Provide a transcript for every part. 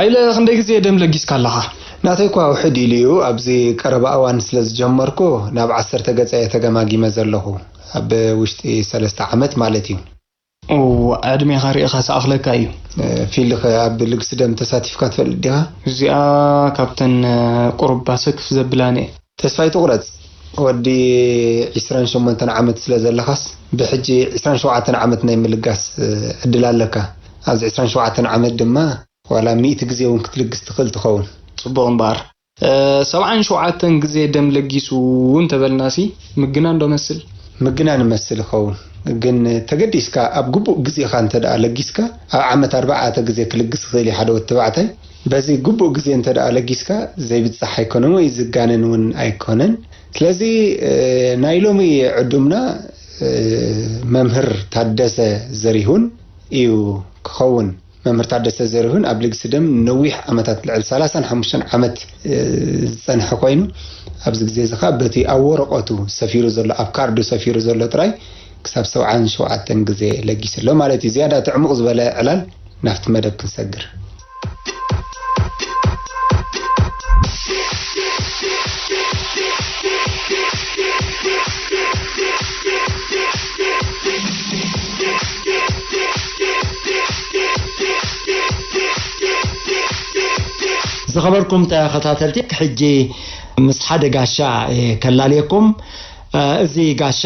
ኢለ ክንደይ ግዜ ደም ለጊስካ ኣለኻ? ናተይ እኳ ውሕድ ኢሉ እዩ። ኣብዚ ቀረባ እዋን ስለ ዝጀመርኩ ናብ ዓሰርተ ገጸ እየ ተገማጊመ ዘለኹ። ኣብ ውሽጢ ሰለስተ ዓመት ማለት እዩ። እው፣ ዕድሜኻ ርኢኻ ዝኣኽለካ እዩ። እ፣ ፊልኸ ኣብ ልግሲ ደም ተሳቲፍካ ትፈልጥ ዲኻ? እዚኣ ካብተን፣ እ፣ ቁሩብ ባሰክፍ ዘብላኒ እየ። ተስፋ ኣይትቑረጽ። ወዲ ዒስራን ሸሞንተን ዓመት ስለ ዘለኻስ፣ ብሕጂ ዒስራን ሸውዓተን ዓመት ናይ ምልጋስ፣ እ፣ ዕድል ኣለካ። ኣብዚ ዒስራን ሸውዓተን ዓመት ድማ ዋላ ሚእቲ ግዜ እውን ክትልግስ ትኽእል ትኸውን። ጽቡቕ እምበኣር፣ እ፣ ሰብዓን ሸውዓተን ግዜ ደም ለጊሱ እንተበልናሲ ምግናን ዶ መስል? ምግናን እመስል ይኸውን፣ ግን ተገዲስካ ኣብ ግቡእ ግዜኻ እንተ ደኣ ለጊስካ፣ ኣብ ዓመት ኣርባዕተ ግዜ ክልግስ ይኽእል እዩ ሓደ ወዲ ተባዕታይ። በዚ ግቡእ ግዜ እንተ ደኣ ለጊስካ፣ ዘይብጻሕ ኣይኮነን ወይ ዝጋነን እውን ኣይኮነን። ስለዚ፣ እ፣ ናይ ሎሚ ዕዱምና፣ እ፣ መምህር ታደሰ ዘሪሁን እዩ ክኸውን። መምህር ታደሰ ዘሪሁን ኣብ ልግሲ ደም ነዊሕ ዓመታት፣ ልዕሊ ሰላሳን ሓሙሽተን ዓመት፣ እ፣ ዝጸንሐ ኮይኑ፣ ኣብዚ ግዜ እዚ ኸኣ በቲ ኣብ ወረቐቱ ሰፊሩ ዘሎ፣ ኣብ ካርዱ ሰፊሩ ዘሎ ጥራይ ክሳብ ሰብዓን ሸውዓተን ግዜ ለጊሱ ኣሎ ማለት እዩ። ዝያዳ ትዕሙቕ ዝበለ ዕላል ናብቲ መደብ ክንሰግር። ዝኸበርኩም ተኸታተልቲ፣ ሕጂ ምስ ሓደ ጋሻ እየ ከላልየኩም። እ፣ እዚ ጋሻ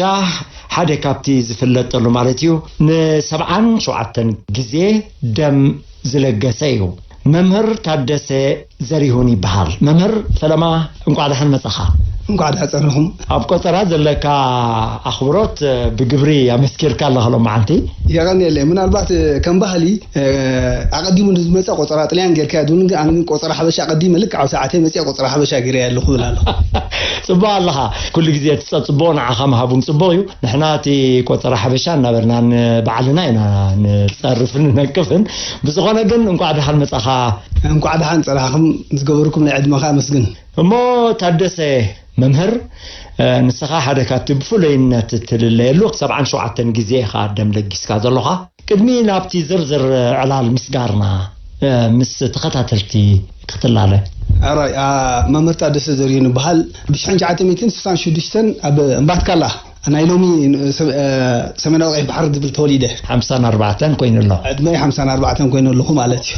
ሓደ ካብቲ ዝፍለጠሉ ማለት እዩ፣ ንሰብዓን ሸውዓተን ግዜ ደም ዝለገሰ እዩ። መምህር ታደሰ ዘሪሁን ይበሃል። መምህር ፈለማ፣ እንቋዕ ደሓን መጻኻ። እንቋዕ ደሓን ጸናኹም። ኣብ ቆጸራ ዘለካ ኣኽብሮት፣ እ፣ ብግብሪ ኣመስኪርካ ኣለኻ ሎማዓንቲ። የቐንየለይ። ምናልባት፣ እ፣ ከም ባህሊ፣ እ፣ ኣቐዲሙ ንዝመጸ ቆጸራ ጥልያን ጌርካዮ። ግን ኣነ ግን ቆጸራ ሓበሻ ኣቐዲመ ልክዕ ኣብ ሰዓተይ መጺኣ ቆጸራ ሓበሻ ገይረያ ኣለኹ እብል ኣለኹ። ጽቡቕ ኣለኻ። ኩሉ ግዜ እቲ ጸ-፣ ጽቡቕ ንዓኻ ምሃቡ ጽቡቕ እዩ። ንሕና እቲ ቆጸራ ሓበሻ እናበልና ንባዕልና ኢና ንጸርፍን ንነቅፍን። ብዝኾነ ግን እንቋዕ ደሓን መጻኻ። እንቋዕ ደሓን ጸናሕኩም። ዝገበርኩም ናይ ዕድመኻ ኣመስግን። እሞ ታደሰ መምህር፣ እ፣ ንስኻ ሓደ ካብቲ ብፍሉይነት እትልለየሉ ሰብዓን ሸውዓተን ግዜ ኢኻ ደም ለጊስካ ዘሎኻ። ቅድሚ ናብቲ ዝርዝር ዕላል ምስጋርና፣ እ፣ ምስ ተኸታተልቲ ክትላለ። ኣራይ፣ ኣ፣ መምህር ታደሰ ዘርዩን ይበሃል። ብሽሕን ትሽዓተ ሚእትን ስሳን ሽዱሽተን ኣብ እምባትካላ፣ ናይ ሎሚ፣ እ፣ ሰ-፣ እ፣ ሰሜናዊ ቀይሕ ባሕሪ ዝብል ተወሊደ። ሓምሳን ኣርባዕተን ኮይኑ ኣሎ። ዕድመይ ሓምሳን ኣርባዕተን ኮይኑ ኣለኹ ማለት እዩ።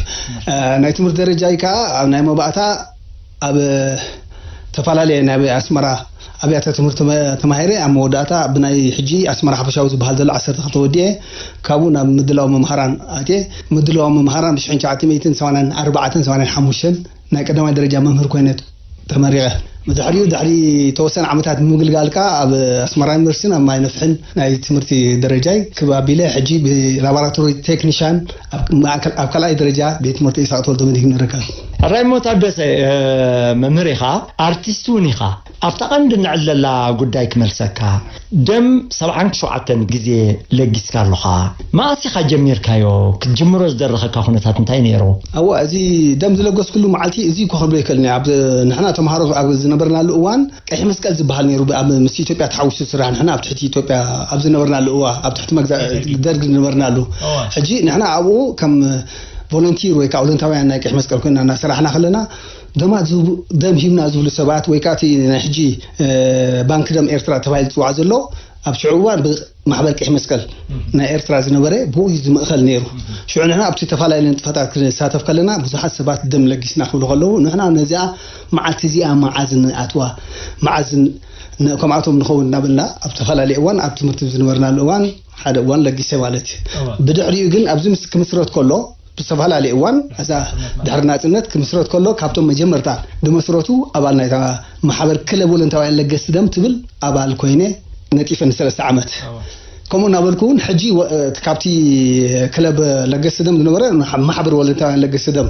እ፣ ናይ ትምህርቲ ደረጃይ ከኣ ኣብ ናይ መባእታ ኣብ ተፈላለየ ናይ ኣስመራ ኣብያተ ትምህርቲ ተመ-፣ ተማሂረ። ኣብ መወዳእታ ብናይ ሕጂ ኣስመራ ሓፈሻዊ ዝበሃል ዘሎ ዓሰርተ ክልተ ወዲኤ፣ ካብኡ ናብ ምድላው መምሃራን ኣትየ። ምድላው መምሃራን ብሽሕን ትሽዓተ ሚእትን ሰማንያን ኣርባዕተን ሰማንያን ሓሙሽተን ናይ ቀዳማይ ደረጃ መምህር ኮይነ ተመሪቐ። ብድሕሪኡ፣ ድሕሪ ተወሰነ ዓመታት ብምግልጋል ከኣ ኣብ ኣስመራ ዩኒቨርሲቲን ኣብ ማይ ነፍሕን ናይ ትምህርቲ ደረጃይ ክብ ኣቢለ፣ ሕጂ ብላቦራቶሪ ቴክኒሻን ኣብ ማእከል፣ ኣብ ካልኣይ ደረጃ ቤት ትምህርቲ ኢሳቕ ተወልደ መድህን ይርከብ። ሕራይ እሞ ታደሰ፣ እ፣ መምህር ኢኻ፣ ኣርቲስት እውን ኢኻ። ኣብታ ቀንዲ ንዕለላ ጉዳይ ክመልሰካ፣ ደም ሰብዓን ሸውዓተን ግዜ ለጊስካ ኣለኻ። መኣስ ኢኻ ጀሚርካዮ? ክትጅምሮ ዝደረኸካ ኩነታት እንታይ ነይሩ? እዋ፣ እዚ ደም ዝለገስኩሉ መዓልቲ እዚ እኮ ክብሎ ይክእል። ኣብ፣ ንሕና ተምሃሮ ኣብ ዝነበርናሉ እዋን ቀይሕ መስቀል ዝበሃል ነይሩ። ኣብ፣ ምስ ኢትዮጵያ ተሓዊሱ ዝስራሕ፣ ንሕና ኣብ ትሕቲ ኢትዮጵያ ኣብ ዝነበርናሉ እዋ፣ ኣብ ትሕቲ መግዛእ ደርግ ዝነበርናሉ። እዋ። ሕጂ ንሕና ኣብኡ ከም ቮለንቲር ወይ ከዓ ኦሎንታውያን ናይ ቀይሕ መስቀል ኮይና እናሰራሕና ከለና፣ ደማ ዝህቡ፣ ደም ሂብና ዝብሉ ሰባት ወይ ከዓ እቲ ናይ ሕጂ፣ እ፣ ባንክ ደም ኤርትራ ተባሂሉ ዝፅዋዕ ዘሎ፣ ኣብ ሽዑ እዋን ብማሕበር ቀይሕ መስቀል ናይ ኤርትራ ዝነበረ ብኡ እዩ ዝምእኸል ነይሩ። ሽዑ ንሕና ኣብቲ ተፈላለየ ንጥፈታት ክንሳተፍ ከለና፣ ብዙሓት ሰባት ደም ለጊስና ክብሉ ከለዉ፣ ንሕና ነዚኣ መዓልቲ እዚኣ መዓዝ ንኣትዋ፣ መዓዝ ን-፣ ን-፣ ከምኣቶም ንኸውን እናበልና፣ ኣብ ዝተፈላለየ እዋን፣ ኣብ ትምህርቲ ዝነበርናሉ እዋን፣ ሓደ እዋን ለጊሰ ማለት እዩ። እዋ። ብድሕሪኡ ግን ኣብዚ ምስ-፣ ክምስረት ከሎ፣ ብዝተፈላለየ እዋን፣ እዛ ድሕሪ ናጽነት ክምስረት ከሎ፣ ካብቶም መጀመርታ ዝመስረቱ ኣባል ናይታ ማሕበር ክለብ ወለንታውያን ለገስቲ ደም ትብል ኣባል ኮይነ ነጢፈ ንሰለስተ ዓመት። እዋ። ከምኡ እናበልኩ እውን ሕጂ ወ-፣ እቲ ካብቲ ክለብ ለገስቲ ደም ዝነበረ ማሕ-፣ ማሕበር ወለንታውያን ለገስቲ ደም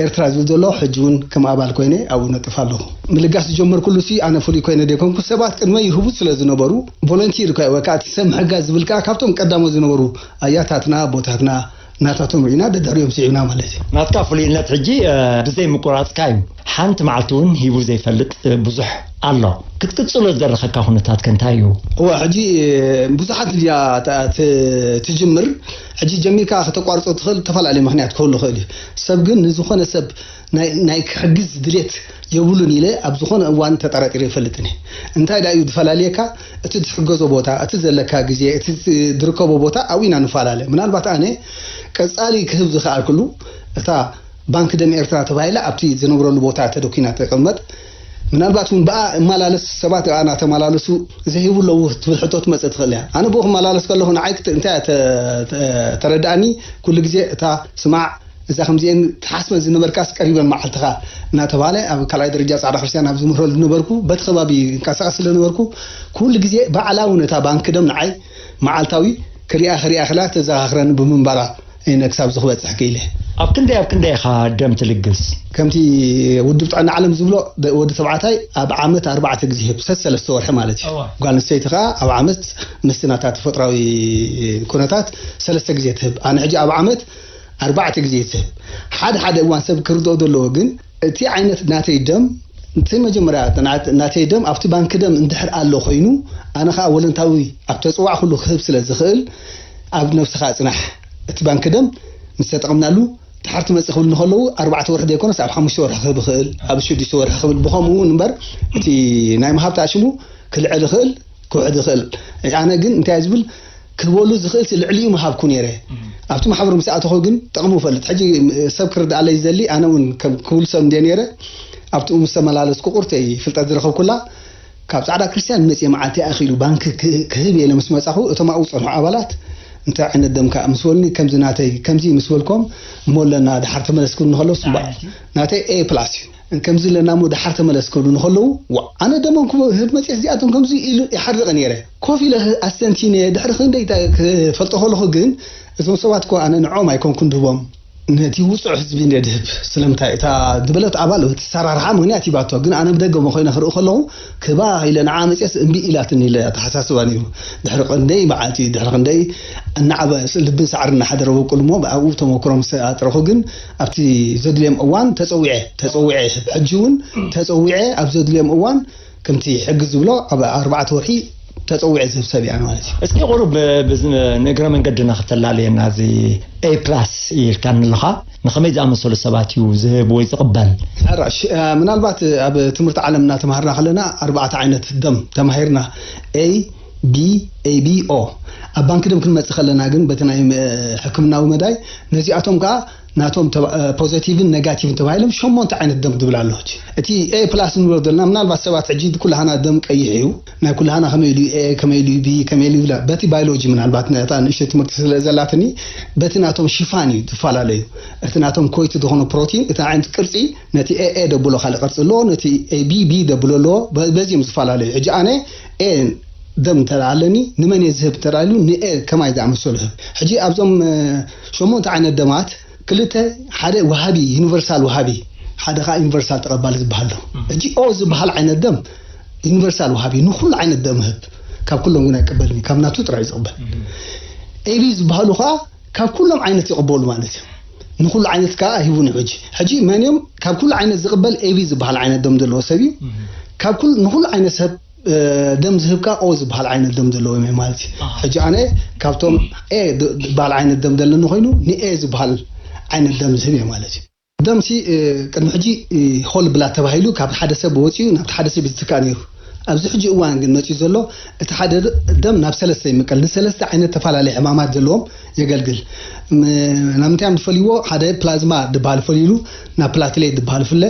ኤርትራ ዝብል ዘሎ፣ ሕጂ እውን ከም ኣባል ኮይነ ኣብኡ ነጥፍ ኣለኹ። ምልጋስ ዝጀመርኩሉ ሲ ኣነ ፍሉይ ኮይነ ዘይኮንኩ፣ ሰባት ቅድመ ይህቡ ስለ ዝነበሩ፣ ቮለንቲር ኮ-፣ ወይ ከዓ እቲ ሰብ ምሕጋዝ ዝብል ከዓ ካብቶም ቀዳሞት ዝነበሩ ኣያታትና፣ ኣቦታትና፣ ናታቶም ርኢና ደድሕሪኦም ስዒብና ማለት እዩ። ናትካ ፍሉይነት ሕጂ፣ እ፣ ብዘይ ምቁራጽካ እዩ። ሓንቲ መዓልቲ እውን ሂቡ ዘይፈልጥ፣ እ፣ ብዙሕ ኣሎ። ክትቅጽሎ ዝደረኸካ ኩነታት ከ እንታይ እዩ? እወ፣ ሕጂ ብዙሓት ድያ ተ-፣ ት-፣ ትጅምር። ሕጂ ጀሚርካ ከተቋርጾ ትኽእል፣ ዝተፈላለዩ ምኽንያት ክህሉ ይኽእል እዩ። ሰብ ግን ንዝኾነ ሰብ ናይ፣ ናይ ክሕግዝ ድሌት የብሉን ኢለ ኣብ ዝኾነ እዋን ተጠራጢረ ይፈልጥን እየ። እንታይ ደኣ እዩ ዝፈላልየካ? እቲ ትሕገዞ ቦታ፣ እቲ ዘለካ ግዜ፣ እቲ ት-፣ ዝርከቦ ቦታ ኣብኡ ኢና ንፈላለ። ምናልባት ኣነ ቀጻሊ ክህብ ዝኸኣልኩሉ እታ ባንክ ደም ኤርትራ ተባሂላ ኣብቲ ዝነብረሉ ቦታ ተደኲና ተቐመጥ። ምናልባት እውን ብኣ እመላለስ ሰባት ኣና ተመላለሱ ዘይህቡ ኣለዉ ትብል ሕቶ ትመጽእ ትኽእል እያ። ኣነ ብኡ ክመላለስ ከለኹ ንዓይ ክት-፣ እንታይ እያ ተ-፣ ተ-፣ ተረድኣኒ? ኩሉ ግዜ እታ ስማዕ እዛ ከምዚኤን ትሓስበን ዝነበርካስ ቀሪበን መዓልትኻ እናተባሃለ ኣብ ካልኣይ ደረጃ ጻዕዳ ክርስትያን ኣብ ዝምህረሉ ዝነበርኩ በቲ ከባቢ እንቀሳቐስ ስለ ነበርኩ ኩሉ ግዜ ባዕላዊ ነታ ባንክ ደም ንዓይ መዓልታዊ ክሪኣ ክሪኣ ክላ ተዘኻኽረን ብምንባራ እነ ክሳብ ዝኽበጽሕ ክኢለ። ኣብ ክንደይ ኣብ ክንደይ ኢኻ ደም ትልግስ? ከምቲ ውድብ ጥዕና ዓለም ዝብሎ ደ-፣ ወዲ ተባዕታይ ኣብ ዓመት ኣርባዕተ ግዜ ይህብ፣ ሰሰለስተ ወርሒ ማለት እዩ። እዋ። ጓል ኣንስተይቲ ከኣ ኣብ ዓመት ምስቲ ናታ ተፈጥራዊ ኩነታት ሰለስተ ግዜ ትህብ። ኣነ ሕጂ ኣብ ዓመት ኣርባዕተ ግዜ ትህብ። ሓደ ሓደ እዋን ሰብ ክርድኦ ዘለዎ ግን እቲ ዓይነት ናተይ ደም፣ እቲ መጀመርያ ናት-፣ ናተይ ደም ኣብቲ ባንክ ደም እንድሕር ኣሎ ኮይኑ፣ ኣነ ከኣ ወለንታዊ ኣብ ተጽዋዕ ኩሉ ክህብ ስለ ዝኽእል፣ ኣብ ነብስኻ ጽናሕ። እቲ ባንክ ደም ምስ ተጠቐምናሉ፣ ድሓር ትመጽእ ክብሉ እንከለዉ፣ ኣርባዕተ ወርሒ ዘይኮነስ ኣብ ሓሙሽተ ወርሒ ክህብ ይኽእል፣ ኣብ ሽዱሽተ ወርሒ ክብል፣ ብኸምኡ እውን እምበር፣ እቲ ናይ ምሃብታ ሽሙ ክልዕል ይኽእል፣ ክውሕድ ይኽእል። ኣነ ግን እንታይ እየ ዝብል፣ ክህበሉ ዝኽእል ልዕሊኡ ምሃብኩ ነይረ። ኣብቲ ማሕበር ምስ ኣተኹ ግን ጠቕሙ እፈልጥ። ሕጂ ሰብ ክርድኣለይ ዝደሊ፣ ኣነ እውን ከም ክውል ሰብ እንድየ ነይረ፣ ኣብቲኡ ምስ ተመላለስኩ ቁርተይ ፍልጠት ዝረኸብኩላ፣ ካብ ጻዕዳ ክርስትያን መጽየ መዓልቲ ኣኺሉ ባንክ ክህ-፣ ክህብ ኢለ ምስ መጻኹ፣ እቶም ኣብኡ ዝጸንሑ ኣባላት፣ "እንታይ ዓይነት ደም ከኣ?" ምስ በሉኒ፣ ከምዚ ናተይ፣ ከምዚ ምስ በልኮም፣ "እሞ ኣለና፣ ደሓር ተመለስ" ክብሉኒ ከለዉ፣ "እምበኣር፣ ናተይ ኤ ፕላስ እዩ፣ ከምዚ ኣለና እሞ ደሓር ተመለስ" ክብሉኒ ከለዉ፣ "ዋእ፣ ኣነ ደሞም ክህብ መጽየ እዚኣቶም ከምዚ?" ኢሉ ይሓርቕ ነይረ። ኮፍ ኢለ ኣስተንቲነ፣ ድሕሪ ክንደይ ተ-፣ ክፈልጦ ከለኹ ግን፣ እዞም ሰባት እኮ ኣነ ንዕኦም ኣይኮንኩን ድህቦም። ነቲ ውጹዕ ህዝቢ እንደ ድህብ። ስለምንታይ? እታ ዝበለት ኣባል እቲ ሰራርሓ ምኽንያት ሂባቶ። ግን ኣነ ብደገ እሞ ኮይነ ክርኢ ከለኹ፣ ክባ ኢለ ንዓ መጽየስ እምቢ ኢላትኒ ኢለ ኣተሓሳስባ ነይሩ። ድሕሪ ክንደይ መዓልቲ፣ ድሕሪ ክንደይ እናዓበ ልብን ሳዕርን እናሓደረ በቁል እሞ ኣብኡ ተመክሮ ምስ ኣጥረኹ ግን ኣብቲ ዘድልዮም እዋን ተጸዊዐ፣ ተጸዊዐ፣ ሕጂ እውን ተጸዊዐ ኣብ ዘድልዮም እዋን ከምቲ ሕጊ ዝብሎ ኣብ ኣርባዕተ ወርሒ ተጸዊዐ ዝህብ ሰብ እያ ማለት እዩ። እስኪ ቁሩብ ብ-፣ ብዝ-፣ ንእግረ መንገድና ከተላልየና፣ እዚ ኤ ፕላስ ኢልካኒ ኣለኻ፣ ንኸመይ ዝኣመሰሉ ሰባት እዩ ዝህብ ወይ ዝቕበል? ሕራሽ፣ እ፣ ምናልባት ኣብ ትምህርቲ ዓለም እናተማሃርና ከለና ኣርባዕተ ዓይነት ደም ተማሂርና፣ ኤ፣ ቢ፣ ኤ ቢ፣ ኦ። ኣብ ባንክ ደም ክንመጽእ ከለና ግን በቲ ናይ፣ እ፣ ሕክምናዊ መዳይ ነዚኣቶም ከኣ ናቶም ተባ-፣ እ፣ ፖዘቲቭን ኔጋቲቭን ተባሂሎም ሸሞንተ ዓይነት ደም ዝብል ኣሎ። ሕጂ እቲ ኤ ፕላስ እንብሎ ዘለና ምናልባት ሰባት ሕጂ ኩላህና ደም ቀይሕ እዩ፣ ናይ ኩላህና ከመይ ኢሉ ኤ፣ ከመይ ኢሉ ቢ፣ ከመይ ኢሉ ይብላ። በቲ ባዮሎጂ ምናልባት ነታ ንእሽተይ ትምህርቲ ስለ ዘላትኒ በቲ ናቶም ሽፋን እዩ ዝፈላለዩ። እቲ ናቶም ኮይት ዝኾነ ፕሮቲን፣ እቲ ዓይነት ቅርጺ ነቲ ኤ ኤ ደብሎ ካልእ ቅርጺ ኣለዎ፣ ነቲ ኤ ቢ ቢ ደብሎ ኣለዎ። በ-፣ በዚ እዮም ዝፈላለዩ። ሕጂ ኣነ ኤ ደም እንተ ኣለኒ ንመን እየ ዝህብ እንተ ኢሉ ንኤ ከማይ ዝኣመሰሉ ህብ። ሕጂ ኣብዞም፣ እ፣ ሸሞንተ ዓይነት ደማት ክልተ፣ ሓደ ወሃቢ፣ ዩኒቨርሳል ወሃቢ፣ ሓደ ኸዓ ዩኒቨርሳል ተቐባሊ ዝበሃል ኣሎ። ሕጂ ኦ ዝበሃል ዓይነት ደም ዩኒቨርሳል ወሃቢ ንኹሉ ዓይነት ደም ህብ፣ ካብ ኩሎም ግን ኣይቅበልን እዩ፣ ካብ ናቱ ጥራይ እዩ ዝቕበል። ኤቢ ዝበሃሉ ኸዓ ካብ ኩሎም ዓይነት ይቕበሉ ማለት እዩ። ንኹሉ ዓይነት ከዓ ኣይህቡን እዩ። ሕጂ፣ ሕጂ መን እዮም ካብ ኩሉ ዓይነት ዝቕበል? ኤቢ ዝበሃል ዓይነት ደም ዘለዎ ሰብ እዩ። ካብ ኩል-፣ ንኹሉ ዓይነት ሰብ፣ እ፣ ደም ዝህብ ከዓ ኦ ዝበሃል ዓይነት ደም ዘለዎም እዮም ማለት እዩ። ኣሃ። ሕጂ ኣነ ካብቶም ኤ ድ-፣ ዝበሃል ዓይነት ደም ዘለኒ ኮይኑ ንኤ ዝበሃል ዓይነት ደም ዝህብ እየ ማለት እዩ። ደምሲ፣ እ፣ ቅድሚ ሕጂ፣ እ፣ ሆል ብላድ ተባሂሉ ካብ ሓደ ሰብ ወፂኡ ናብቲ ሓደ ሰብ ዝትካእ ነይሩ። ኣብዚ ሕጂ እዋን ግን መፂኡ ዘሎ እቲ ሓደ ደም ናብ ሰለስተ ይምቀል። ንሰለስተ ዓይነት ተፈላለየ ሕማማት ዘለዎም የገልግል። ም-፣ ናብ ምንታይ እዮም ዝፈልይዎ? ሓደ ፕላዝማ ዝበሃል ፈሊሉ ናብ ፕላትሌት ዝበሃል ይፍለ።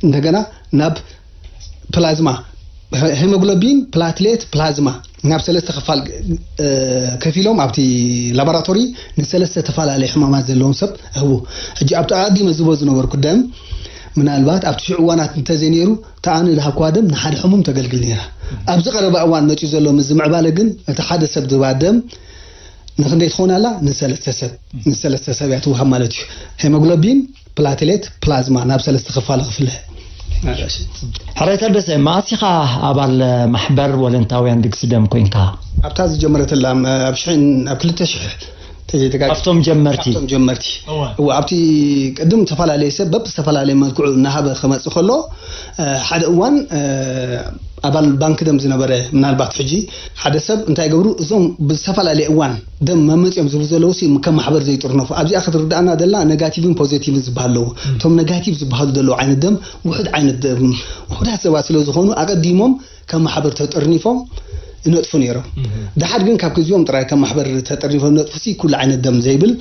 እንደገና ናብ ፕላዝማ፣ ሄ-፣ ሄሞግሎቢን፣ ፕላትሌት፣ ፕላዝማ ናብ ሰለስተ ክፋል፣ እ፣ ከፊሎም ኣብቲ ላቦራቶሪ ንሰለስተ ተፈላለየ ሕማማት ዘለዎም ሰብ ህቡ። ሕጂ ኣብቲ ኣቐዲመ ዝቦ ዝነበርኩ ደም ምናልባት ኣብቲ ሽዑ እዋናት እንተዘይነይሩ፣ እታ ኣነ ዝሃብኩዋ ደም ንሓደ ሕሙም ተገልግል ነይራ። ኣብዚ ቀረባ እዋን መፂኡ ዘሎ ምዝምዕባለ ግን እቲ ሓደ ሰብ ዝባ ደም ንክንደይ ትኸውን ኣላ? ንሰለስተ ሰብ፣ ንሰለስተ ሰብ እያ ትወሃብ ማለት እዩ። ሄሞግሎቢን፣ ፕላትሌት፣ ፕላዝማ ናብ ሰለስተ ክፋል ክፍለ። ሕራይ ታደሰ፣ መኣስ ኢኻ ኣባል ማሕበር ወለንታውያን ልግሲ ደም ኮይንካ? ኣብታ ዝጀመረትላ፣ ኣብ ሽሕን፣ ኣብ ክልተ ሽሕ ተዘይተጋጊ-፣ ካብቶም ጀመርቲ? ካብቶም ጀመርቲ። እወ። እወ፣ ኣብቲ ቅድም ዝተፈላለየ ሰብ በብዝተፈላለየ መልክዑ እናሃበ ክመጽእ ከሎ፣ እ፣ ሓደ እዋን፣ እ፣ ኣባል ባንክ ደም ዝነበረ፣ ምናልባት ሕጂ ሓደ ሰብ እንታይ ገብሩ፣ እዞም ብዝተፈላለየ እዋን ደም መመፅኦም ዝብሉ ዘለዉ ሲ ከም ማሕበር ዘይጥርነፉ፣ ኣብዚኣ ክትርዳእና ደላ ነጋቲቭን ፖዚቲቭን ዝበሃሉ ኣለዉ። እቶም ነጋቲቭ ዝበሃሉ ዘለዉ ዓይነት ደም ውሑድ ዓይነት ደም፣ ውሑዳት ሰባት ስለ ዝኾኑ ኣቐዲሞም ከም ማሕበር ተጠርኒፎም ይነጥፉ ነይሮም። ድሓር ግን ካብ ግዜኦም ጥራይ ከም ማሕበር ተጠርኒፎም ነጥፉ ሲ ኩሉ ዓይነት ደም ዘይብል፣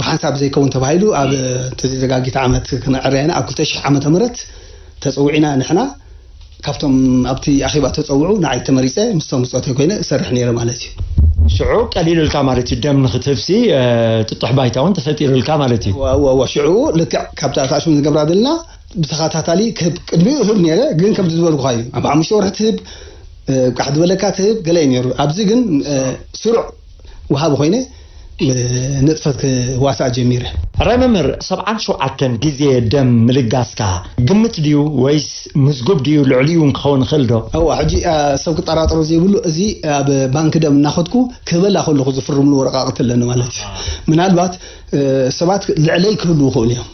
ብሓንሳብ ዘይከውን ተባሂሉ ኣብ ተዘጋጊት ዓመት ክነዕረየና ኣብ ክልተ ሽሕ ዓመተ ምህረት ተፀዊዕና ንሕና ካብቶም ኣብቲ ኣኼባ ተፀውዑ ንዓይ ተመሪፀ ምስቶም ብፆተይ ኮይነ እሰርሕ ነይረ ማለት እዩ። ሽዑ ቀሊሉ ልካ ማለት እዩ። ደም ንክትህብሲ ጥጡሕ ባይታ እውን ተፈጢሩ ልካ ማለት እዩ። ሽዑ ልክዕ ካብታ ኣታሽሙ ዝገብራ ዘለና ብተኸታታሊ ክህብ ቅድሚኡ እህብ ነይረ፣ ግን ከምዚ ዝበልኩኻ እዩ። ኣብ ሓሙሽተ ወርሒ ትህብ፣ ቃሕ ዝበለካ ትህብ ገለ እዩ ነይሩ። ኣብዚ ግን ስሩዕ ወሃቢ ኮይነ ንጥፈት ክዋሳእ ጀሚረ። ሕራይ መምህር፣ ሰብዓን ሸውዓተን ግዜ ደም ምልጋስካ ግምት ድዩ ወይስ ምዝጉብ ድዩ? ልዕሊኡ እውን ክኸውን ይኽእል ዶ? እዋ ሕጂ ሰብ ክጠራጠሮ ዘይብሉ፣ እዚ ኣብ ባንክ ደም እናኸድኩ ክህበላ ከለኹ ዝፍርምሉ ወረቃቕቲ ኣለኒ ማለት እዩ። ምናልባት ሰባት ልዕለይ ክህልዉ ይኽእሉ እዮም።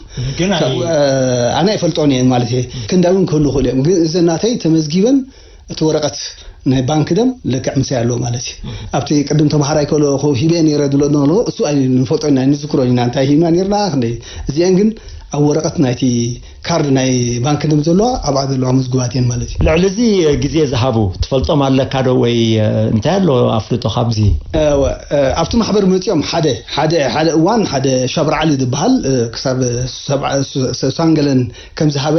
ኣነ ኣይፈልጦን እየ ማለት እየ። ክንዳይ እውን ክህልዉ ይኽእሉ እዮም። ግን እዘን ናተይ ተመዝጊበን እቲ ወረቐት ናይ ባንክ ደም ልክዕ ምሳይ ኣለዎ ማለት እዩ። ኣብቲ ቅድም ተምሃራይ ከለኹ ሂበ ነይረ ዝብሎ ኣለኹ፣ እሱ ኣይንፈልጦን ኢና፣ ኣይንዝክሮን ኢና፣ እንታይ ሂብና ነይርና፣ ክንደይ። እዚአን ግን ኣብ ወረቐት ናይቲ ካርድ ናይ ባንክ ደም ዘለዋ ኣብኣ ዘለዋ ምዝጉባት እየን ማለት እዩ። ልዕሊ እዚ ግዜ ዝሃቡ ትፈልጦም ኣለካ ዶ ወይ እንታይ ኣሎ ኣፍልጦ ካብዚ? ኣብቲ ማሕበር መፂኦም ሓደ ሓደ ሓደ እዋን ሓደ ሻብር ዓሊ ዝበሃል ክሳብ ሰብዓን ገለን ከም ዝሃበ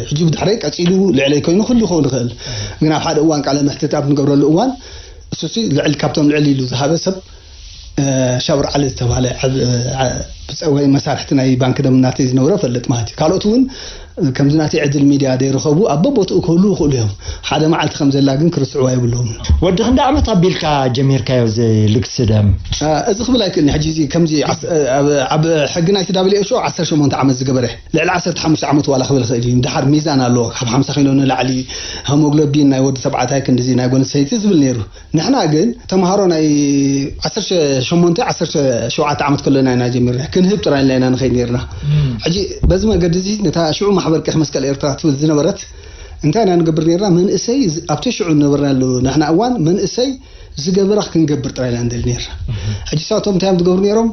ሕጂ ብድሕረይ ቀፂሉ ልዕለይ ኮይኑ ክህሉ ይኸውን ይኽእል። ግን ኣብ ሓደ እዋን ቃለ መሕትት ኣብ ንገብረሉ እዋን እሱሲ ልዕል ካብቶም ልዕል ኢሉ ዝሃበ ሰብ ሻብር ዓሊ ዝተባሃለ ወይ መሳርሕቲ ናይ ባንክ ደም ናተይ ዝነበረ ፈልጥ ማለት እዩ። ካልኦት እውን ከምዚ ናተይ ዕድል ሚድያ ዘይረኸቡ ኣብ በቦትኡ ክህሉ ይኽእሉ እዮም። ሓደ መዓልቲ ከም ዘላ ግን ክርስዕዋ የብሎም። ወዲ ክንደ ዓመት ኣቢልካ ጀሚርካዮ እዚ ልግሲ ደም? እዚ ክብል ኣይክእልን። ሕጂ እዚ ከምዚ ኣብ ሕጊ ናይቲ ዳብል ኤች ኦ ዓሰርተ ሸሞንተ ዓመት ዝገበረ ልዕሊ ዓሰርተ ሓሙሽተ ዓመት ዋላ ክብል ይኽእል እዩ። ድሓር ሚዛን ኣለዎ። ካብ ሓምሳ ኪሎ ንላዕሊ፣ ሄሞግሎቢን ናይ ወዲ ተባዕታይ ክንድዚ፣ ናይ ጓል ኣንስተይቲ ዝብል ነይሩ። ንሕና ግን ተምሃሮ ናይ ዓሰርተ ሸሞንተ ዓሰርተ ሸውዓተ ዓመት ከለና ኢና ጀሚርና። ክንህብ ጥራይ ኢልና ኢና ንኸይድ ነይርና። ሕጂ በዚ መገዲ እዚ ነታ ሽዑ ማሕበር ቀይሕ መስቀል ኤርትራ ትብል ዝነበረት እንታይ ኢና ንገብር ነይርና? መንእሰይ ኣብቲ ሽዑ ዝነበርናሉ ንሕና እዋን መንእሰይ ዝገብራ ክንገብር ጥራይ ኢና ንደሊ ነይርና። ሕጂ ሳቶም እንታይ እዮም ዝገብሩ ነይሮም?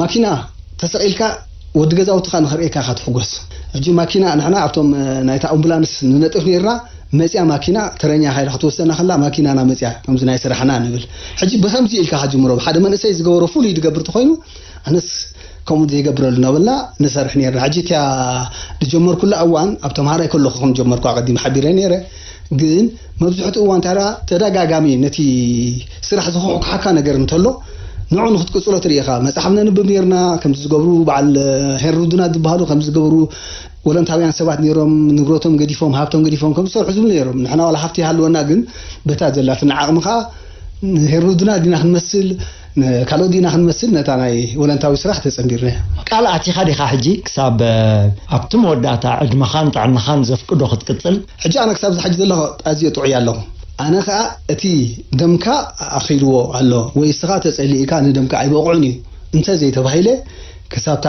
ማኪና ተሰቒልካ ወዲ ገዛውትኻ ንኽርእየካ ኢኻ ትሕጎስ። ሕጂ ማኪና ንሕና ኣብቶም ናይታ ኣምቡላንስ ንነጥፍ ነይርና። መፅያ ማኪና ተረኛ ኢኻ ኢላ ክትወስደና ከላ ማኪናና መፅያ ከምዚ ናይ ስራሕና ንብል። ሕጂ ብከምዚ ኢልካ ከጅምሮ ሓደ መንእሰይ ዝገበሮ ፍሉይ ዝገብር ተኮይኑ ኣነስ ከምኡ ዘይገብረሉ እናበልና ንሰርሕ ነይርና። ሕጂ እቲያ ዝጀመርኩላ እዋን ኣብ ተምሃራይ ከለኹ ከም ጀመርኩ ኣቐዲም ሓቢረ ነይረ። ግን መብዝሕትኡ እዋን ታዲያ ተደጋጋሚ ነቲ ስራሕ ዝኹሕኩሓካ ነገር እንተሎ ንዑ ንክትቅፅሎ ትርኢ ኢኻ። መፅሓፍ ነንብብ ነይርና ከምዚ ዝገብሩ በዓል ሄሩዱና ዝበሃሉ ከምዚ ዝገብሩ ወለንታውያን ሰባት ነይሮም፣ ንብረቶም ገዲፎም ሃብቶም ገዲፎም ከም ዝሰርሑ ዝብሉ ነይሮም። ንሕና ዋላ ሃፍቲ ይሃልወና ግን በታ ዘላትና ዓቕሚ ከዓ ንሄሩዱና ዲና ክንመስል ካልኦት ዲና ክንመስል ነታ ናይ ወለንታዊ ስራሕ ተፀንቢርና። ቃል ኣቲኻ ዲኻ ሕጂ ክሳብ ኣብቲ መወዳእታ ዕድመኻን ጥዕናኻን ዘፍቅዶ ክትቅፅል? ሕጂ ኣነ ክሳብ ዝሓጂ ዘለኹ ኣዝየ ጥዑይ ኣለኹ። ኣነ ከዓ እቲ ደምካ ኣኺልዎ ኣሎ ወይ እስኻ ተፀሊእካ ንደምካ ኣይበቕዑን እዩ እንተ ዘይተባሂለ ክሳብታ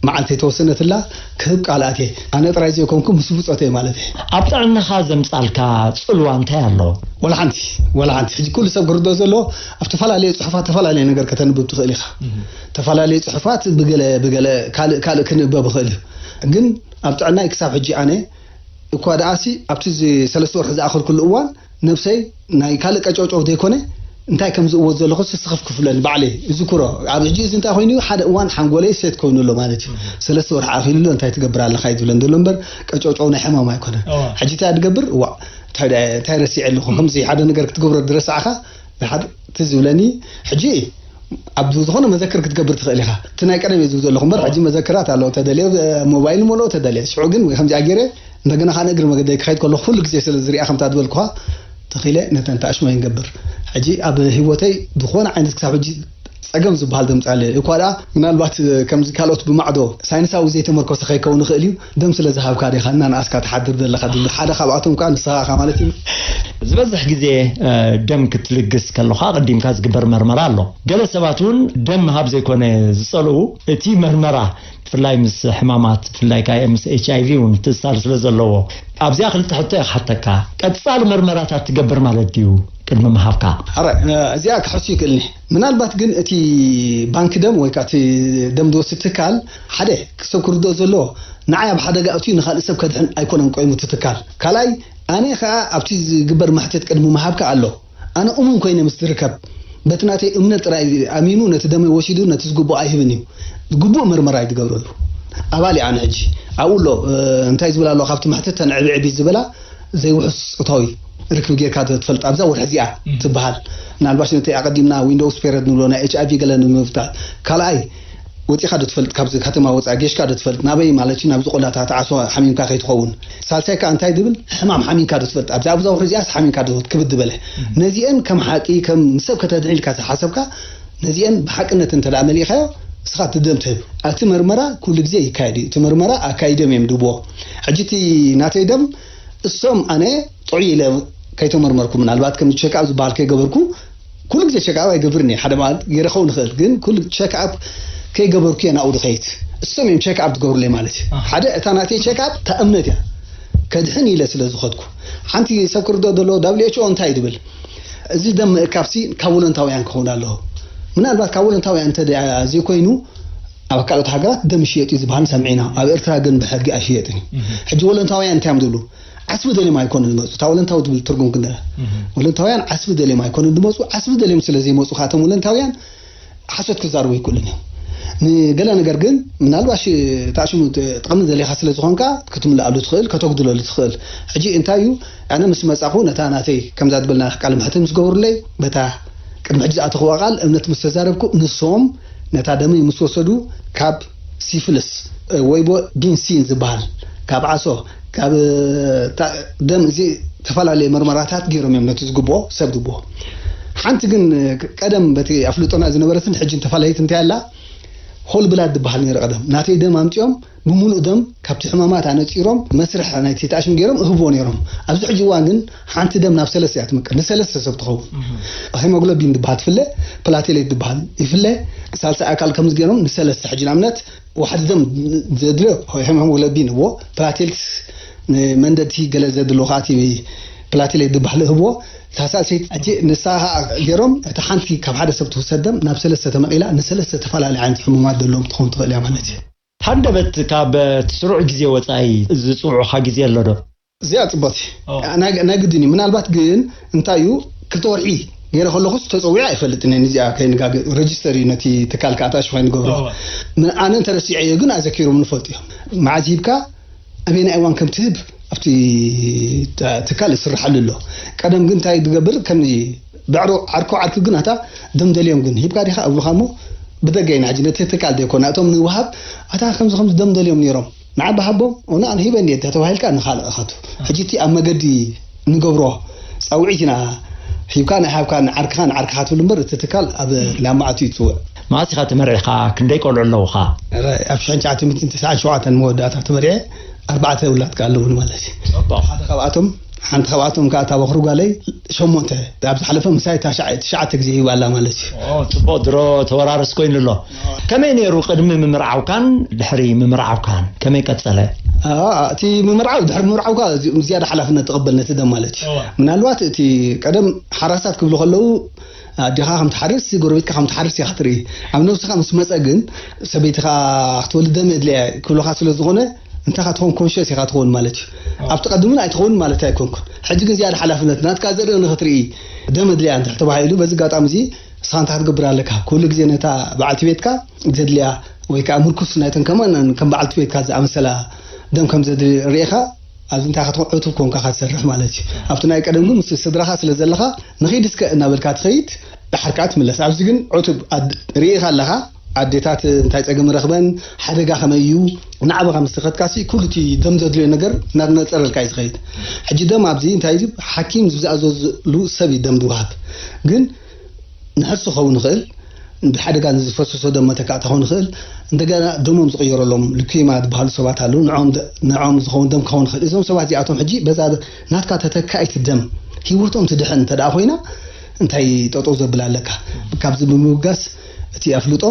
መዓልቲ የተወሰነትላ ክህብ ቃል ኣትየ። ኣነ ጥራይ ዘይኮንኩ ምስ ብፆተይ ማለት እየ። ኣብ ጥዕናኻ ዘምፃልካ ፅልዋ እንታይ ኣሎ? ወላ ሓንቲ ወላ ሓንቲ። ሕጂ ኩሉ ሰብ ክርድኦ ዘለዎ ኣብ ተፈላለየ ፅሑፋት ተፈላለየ ነገር ከተንብብ ትኽእል ኢኻ። ተፈላለየ ፅሑፋት ብገለ ብገለ ካልእ ካልእ ክንበብ ይኽእል እዩ። ግን ኣብ ጥዕናይ ክሳብ ሕጂ ኣነ እኳ ደኣሲ ኣብቲ እዚ ሰለስተ ወርሒ ዝኣኸልኩሉ እዋን ነብሰይ ናይ ካልእ ቀጨውጨው ዘይኮነ እንታይ ከም ዝእወት ዘለኹ ስስኽፍ ክፍለኒ ባዕለይ እዝክሮ። ኣብ ሕጂ እዚ እንታይ ኮይኑ ሓደ እዋን ሓንጎለይ ሴት ኮይኑ ኣሎ ማለት እዩ። ሰለስተ ወርሒ ኣኺሉ ኣሎ እንታይ ትገብር ኣለኻ እዩ ዝብለን ዘሎ እምበር ቀጨውጨው ናይ ሕማም ኣይኮነን። ሕጂ እንታይ ድገብር እዋ እንታይ ረሲዐ ኣለኹ ከምዚ ሓደ ነገር ክትገብሮ ዝረሳዕኻ ድሓር ትዝ ዝብለኒ ሕጂ ኣብ ዝኾነ መዘክር ክትገብር ትኽእል ኢኻ። እቲ ናይ ቀደም እየ ዝብል ዘለኹ እምበር ሕጂ መዘክራት ኣለዎ ተደልየ ሞባይል መለኦ ተደልየ ሽዑ ግን ከምዚኣ ገይረ እንደገና ከዓ ንእግሪ መገደይ ክኸይድ ከለኹ ኩሉ ግዜ ስለ ዝሪኣ ከምታ ዝበልኩኻ ተኺለ ነተን ተኣሽሞ ይንገብር። ሕጂ ኣብ ህይወተይ ዝኾነ ዓይነት ክሳብ ሕጂ ጸገም ዝበሃል ደምጻለ እኳ ደኣ ምናልባት ከምዚ ካልኦት ብማዕዶ ሳይንሳዊ ዘይተመርኮሰ ከይከውን ይኽእል እዩ። ደም ስለ ዝሃብካ ዲኻ እናነኣስካ ትሓድር ዘለኻ ዝብል ሓደ ካብኣቶም ከኣ ንስኻ ኢኻ ማለት እዩ። ዝበዝሕ ግዜ ደም ክትልግስ ከለኻ ኣቐዲምካ ዝግበር መርመራ ኣሎ። ገለ ሰባት እውን ደም ምሃብ ዘይኮነ ዝጸልኡ፣ እቲ መርመራ ብፍላይ ምስ ሕማማት ብፍላይ ከኣ ምስ ኤች ኣይ ቪ እውን ምትእስሳር ስለ ዘለዎ ኣብዚኣ ክልተ ሕቶ እየ ክሓተካ። ቀጻሊ መርመራታት ትገብር ማለት ድዩ ቅድሚ ምሃብካ? ኣረ እዚኣ ክሕሱ ይክእልኒ። ምናልባት ግን እቲ ባንኪ ደም ወይ ከዓ እቲ ደም ዝወስድ ትካል ሓደ ሰብ ክርድኦ ዘለዎ ንዓይ ኣብ ሓደጋ እትዩ ንካልእ ሰብ ከድሕን ኣይኮነን ቆይሙ እቲ ትካል። ካልኣይ ኣነ ከዓ ኣብቲ ዝግበር ማሕተት ቅድሚ ምሃብካ ኣሎ ኣነ እሙን ኮይነ ምስ ዝርከብ በቲ ናተይ እምነት ጥራይ ኣሚኑ ነቲ ደመይ ወሲዱ ነቲ ዝግብኦ ኣይህብን እዩ። ግቡእ ምርመራ እዩ ዝገብረሉ። ኣባል እየ ኣነ ሕጂ ኣብኡ ኣሎ እንታይ ዝብል ኣሎ ካብቲ ማሕተት ተን ዕብዕቢ ዝበላ ዘይውሑስ ፆታዊ ርክብ ጌርካ ዶ ትፈልጥ ኣብዛ ወርሒ እዚኣ ትበሃል። ምናልባሽ ነቲ ኣቐዲምና ዊንዶውስ ፔረድ ንብሎ ናይ ኤች ኣይ ቪ ገለ ንምፍታል ካልኣይ ወፂኻ ዶ ትፈልጥ ካብዚ ከተማ ወፃኢ ጌሽካ ዶ ትፈልጥ ናበይ ማለት እዩ ናብዚ ቆላታት ዓሶ ሓሚምካ ከይትኸውን። ሳልሳይ ከዓ እንታይ ዝብል ሕማም ሓሚምካ ዶ ትፈልጥ ኣብዛ ኣብዛ ወርሒ እዚኣስ ሓሚምካ ዶ ትፈልጥ ክብድ ዝበለ ነዚአን ከም ሓቂ ከም ንሰብ ከተድዕን ኢልካ ዝሓሰብካ ነዚአን ብሓቅነት እንተ ደኣ መሊእኻዮ እስኻ ትደም ትህብ። እቲ መርመራ ኩሉ ግዜ ይካየድ እዩ። እቲ መርመራ ኣካይዶም እዮም ድብዎ። ሕጂ እቲ ናተይ ደም እሶም ኣነ ጥዑይ ኢለ ከይተመርመርኩ ምናልባት ከም ቸክኣፕ ዝበሃል ከይገበርኩ ኩሉ ግዜ ቸክኣፕ ኣይገብርን እየ ሓደ ማለት ገይረ ክኸውን ይኽእል ግን ኩሉ ቸክኣፕ ከይገበርኩ እየ ናብኡ ዝኸይድ። እሶም እዮም ቸክኣፕ ዝገብሩለይ ማለት እዩ። ሓደ እታ ናተይ ቸክኣፕ እታ እምነት እያ ከድሕን ኢለ ስለ ዝኸድኩ ሓንቲ ሰብ ክርዶ ዘሎ ዳብሊው ኤች ኦ እንታይ እዩ ዝብል እዚ ደም ምእካብሲ ካብ ወለንታውያን ክኸውን ኣለዎ። ምናልባት ካብ ወለንታውያን እንተ ዘይኮይኑ ኣብ ካልኦት ሃገራት ደም ይሽየጥ እዩ ዝበሃል ንሰምዕ ኢና። ኣብ ኤርትራ ግን ብሕጊ ኣይሽየጥን እዩ። ሕጂ ወለንታውያን እንታይ እዮም ዝብሉ? ዓስቢ ደልዮም ኣይኮኑን ዝመፁ። እታ ወለንታዊ ዝብል ትርጉም ክንደለ ወለንታውያን ዓስቢ ደልዮም ኣይኮኑን ዝመፁ። ዓስቢ ደልዮም ስለ ዘይመፁ ከዓ እቶም ወለንታውያን ሓሶት ክዛረቡ ኣይክእሉን እዮም። ንገለ ነገር ግን ምናልባሽ እታ ሽሙ ትጠቕሚ ዘሊኻ ስለ ዝኾንካ ክትምልኣሉ ትኽእል ከተጉድለሉ ትኽእል። ሕጂ እንታይ እዩ ኣነ ምስ መጻኹ ነታ ናተይ ከምዛ ዝበልና ቃል ምሕትን ምስ ገበሩለይ በታ ቅድሚ ሕጂ ዝኣተኽዋ ቃል እምነት ምስ ተዛረብኩ ንሶም ነታ ደመይ ምስ ወሰዱ ካብ ሲፍልስ ወይቦ ዲንሲን ዝበሃል ካብ ዓሶ ካብ ደም እዚ ተፈላለየ መርመራታት ገይሮም እዮም ነቲ ዝግብኦ ሰብ ዝግብኦ። ሓንቲ ግን ቀደም በቲ ኣፍልጦና ዝነበረትን ሕጂ ተፈላለየት እንታይ ኣላ? ሆል ብላድ ዝበሃል ነይሩ ቀደም ናተይ ደም ኣምፂኦም ብምሉእ ደም ካብቲ ሕማማት ኣነፂሮም መስርሕ ናይ ቴታሽም ገይሮም እህብዎ ነይሮም። ኣብዚ ሕጂ እዋን ግን ሓንቲ ደም ናብ ሰለስተ እያ ትምቀል ንሰለስተ ሰብ ትኸውን። ሄሞግሎቢን ዝበሃል ትፍለ ፕላቴሌት ዝበሃል ይፍለ ሳልሳይ ኣካል ከምዚ ገይሮም ንሰለስተ ሕጂ ንኣብነት ዋሕዲ ደም ዘድልዮ ሄሞግሎቢን እዎ ፕላቴልስ ንመንደድቲ ገለ ዘድልዎ ከዓ እቲ ፕላቴሌት ዝበሃል እህብዎ እታ ሳልሰይቲ ሕጂ ንሳ ከዓ ገይሮም እቲ ሓንቲ ካብ ሓደ ሰብ ትውሰድ ደም ናብ ሰለስተ ተመቒላ ንሰለስተ ተፈላለየ ዓይነት ሕሙማት ዘለዎም ትኸውን ትኽእል እያ ማለት እዩ። ሃንደበት ካብ እቲ ስሩዕ ግዜ ወፃኢ ዝፅውዑኻ ግዜ ኣሎ ዶ? እዚኣ ፅቡቕቲ ናይ ግድን እዩ ምናልባት ግን እንታይ እዩ ክልተ ወርሒ ገይረ ከለኹስ ተፀዊዐ ኣይፈልጥን እየ ንዚኣ ከይንጋገ ረጅስተር እዩ ነቲ ትካል ከኣታሽ ኮይኑ ገብሮ ኣነ እንተረሲዐዮ ግን ኣዘኪሮም ንፈልጡ እዮም መዓዝ ሂብካ ኣበየናይ እዋን ከም ትህብ ኣብቲ ትካል ይስርሓሉ ኣሎ ቀደም ግን እንታይ ትገብር ከም ብዕሮ ዓርኮ ዓርኪ ግን ኣታ ደምደልዮም ግን ሂብካ ዲኻ ኣብሉኻ እሞ ብደገ ኢና ሕጂ ነቲ ትካል ዘይኮና እቶም ንውሃብ ኣታ ከምዚ ከምዚ ደምደልዮም ነይሮም ንዓባ ሃቦም ኦና ኣነ ሂበ እንዴ ተባሂልካ ንኻልእ እኸቱ ሕጂ እቲ ኣብ መገዲ ንገብሮ ፃውዒት ኢና ሂብካ ናይ ሃብካ ንዓርክኻ ንዓርክኻ ትብል እምበር እቲ ትካል ኣብ ላማዓቱ ይፅውዕ መዓስ ኢኻ ተመርዒኻ ክንደይ ቆልዑ ኣለውኻ ኣብ ሽሕን ትሽዓተ ሚእትን ተስዓን ሸውዓተን መወዳእታ ተመርዐ ኣርባዕተ ውላድ ከ ኣለውን ማለት እዩ ሓደ ካብኣቶም ሓንቲ ካብኣቶም ከዓ እታ በኽሪ ጓለይ ሸሞንተ ኣብ ዝሓለፈ ምሳይ ትሽዓተ ግዜ ሂባ ኣላ ማለት እዩ። ጽቡቕ ድሮ ተወራርስ ኮይኑ ኣሎ። ከመይ ነይሩ ቅድሚ ምምርዓውካን ድሕሪ ምምርዓውካን ከመይ ቀጸለ? እቲ ምምርዓው ድሕሪ ምምርዓውካ ዝያዳ ሓላፍነት ትቕበል ነቲ ደም ማለት እዩ። ምናልባት እቲ ቀደም ሓራሳት ክብሉ ከለዉ ኣዴኻ ከም ትሓርስ ጎረቤትካ ከም ትሓርስ ኢኻ ትርኢ። ኣብ ነብስኻ ምስ መጸ ግን ሰበይትኻ ክትወልድ ደም የድልያ ክብሉኻ ስለ ዝኾነ እንታይ ኢኻ ትኸውን ኮንሽስ ኢኻ ትኸውን ማለት እዩ ኣብቲ ቀድምን ኣይትኸውን ማለት ኣይኮንኩን ሕጂ ግን ዝያዳ ሓላፍነት ናትካ ዘርኢ ንኽትርኢ ደም ኣድልያ እንተ ተባሂሉ በዚ ኣጋጣሚ እዚ ንስኻ እንታይ ክትገብር ኣለካ ኩሉ ግዜ ነታ በዓልቲ ቤትካ ዘድልያ ወይ ከዓ ምርኩስ ናይተን ከማን ከም በዓልቲ ቤትካ ዝኣመሰላ ደም ከም ዘድሊ ርኢኻ ኣብዚ እንታይ ክትኮን ዕቱብ ኮንካ ክትሰርሕ ማለት እዩ ኣብቲ ናይ ቀደም ግን ምስ ስድራኻ ስለ ዘለኻ ንኺድ እስከ እናበልካ ትኸይድ ዳሕርካ ትምለስ ኣብዚ ግን ዕቱብ ርኢኻ ኣለኻ ኣዴታት እንታይ ጸገም ረኽበን ሓደጋ ከመይ እዩ ንዓበኻ ምስ ተኸድካሲ ኩሉ እቲ ደም ዘድልዮ ነገር እናነጸረልካ እዩ ዝኸይድ ሕጂ ደም ኣብዚ እንታይ እዩ ሓኪም ዝኣዘዝሉ ሰብ እዩ ደም ዝወሃብ ግን ንሕርሲ ክኸውን ይኽእል ብሓደጋ ንዝፈሰሶ ደም መተካእታ ክኸውን ይኽእል። እንደገና ደሞም ዝቕየረሎም ሉኪማ ዝበሃሉ ሰባት ኣለዉ። ንዕኦም ደ-፣ ንዕኦም ዝኸውን ደም ክኸውን ይኽእል። እዞም ሰባት እዚኣቶም ሕጂ በዛ ናትካ ተተካኢት ደም ህይወቶም ትድሕን እንተ ደኣ ኮይና፣ እንታይ ጠጠው ዘብል ኣለካ? ካብዚ ብምብጋስ እቲ ኣፍልጦ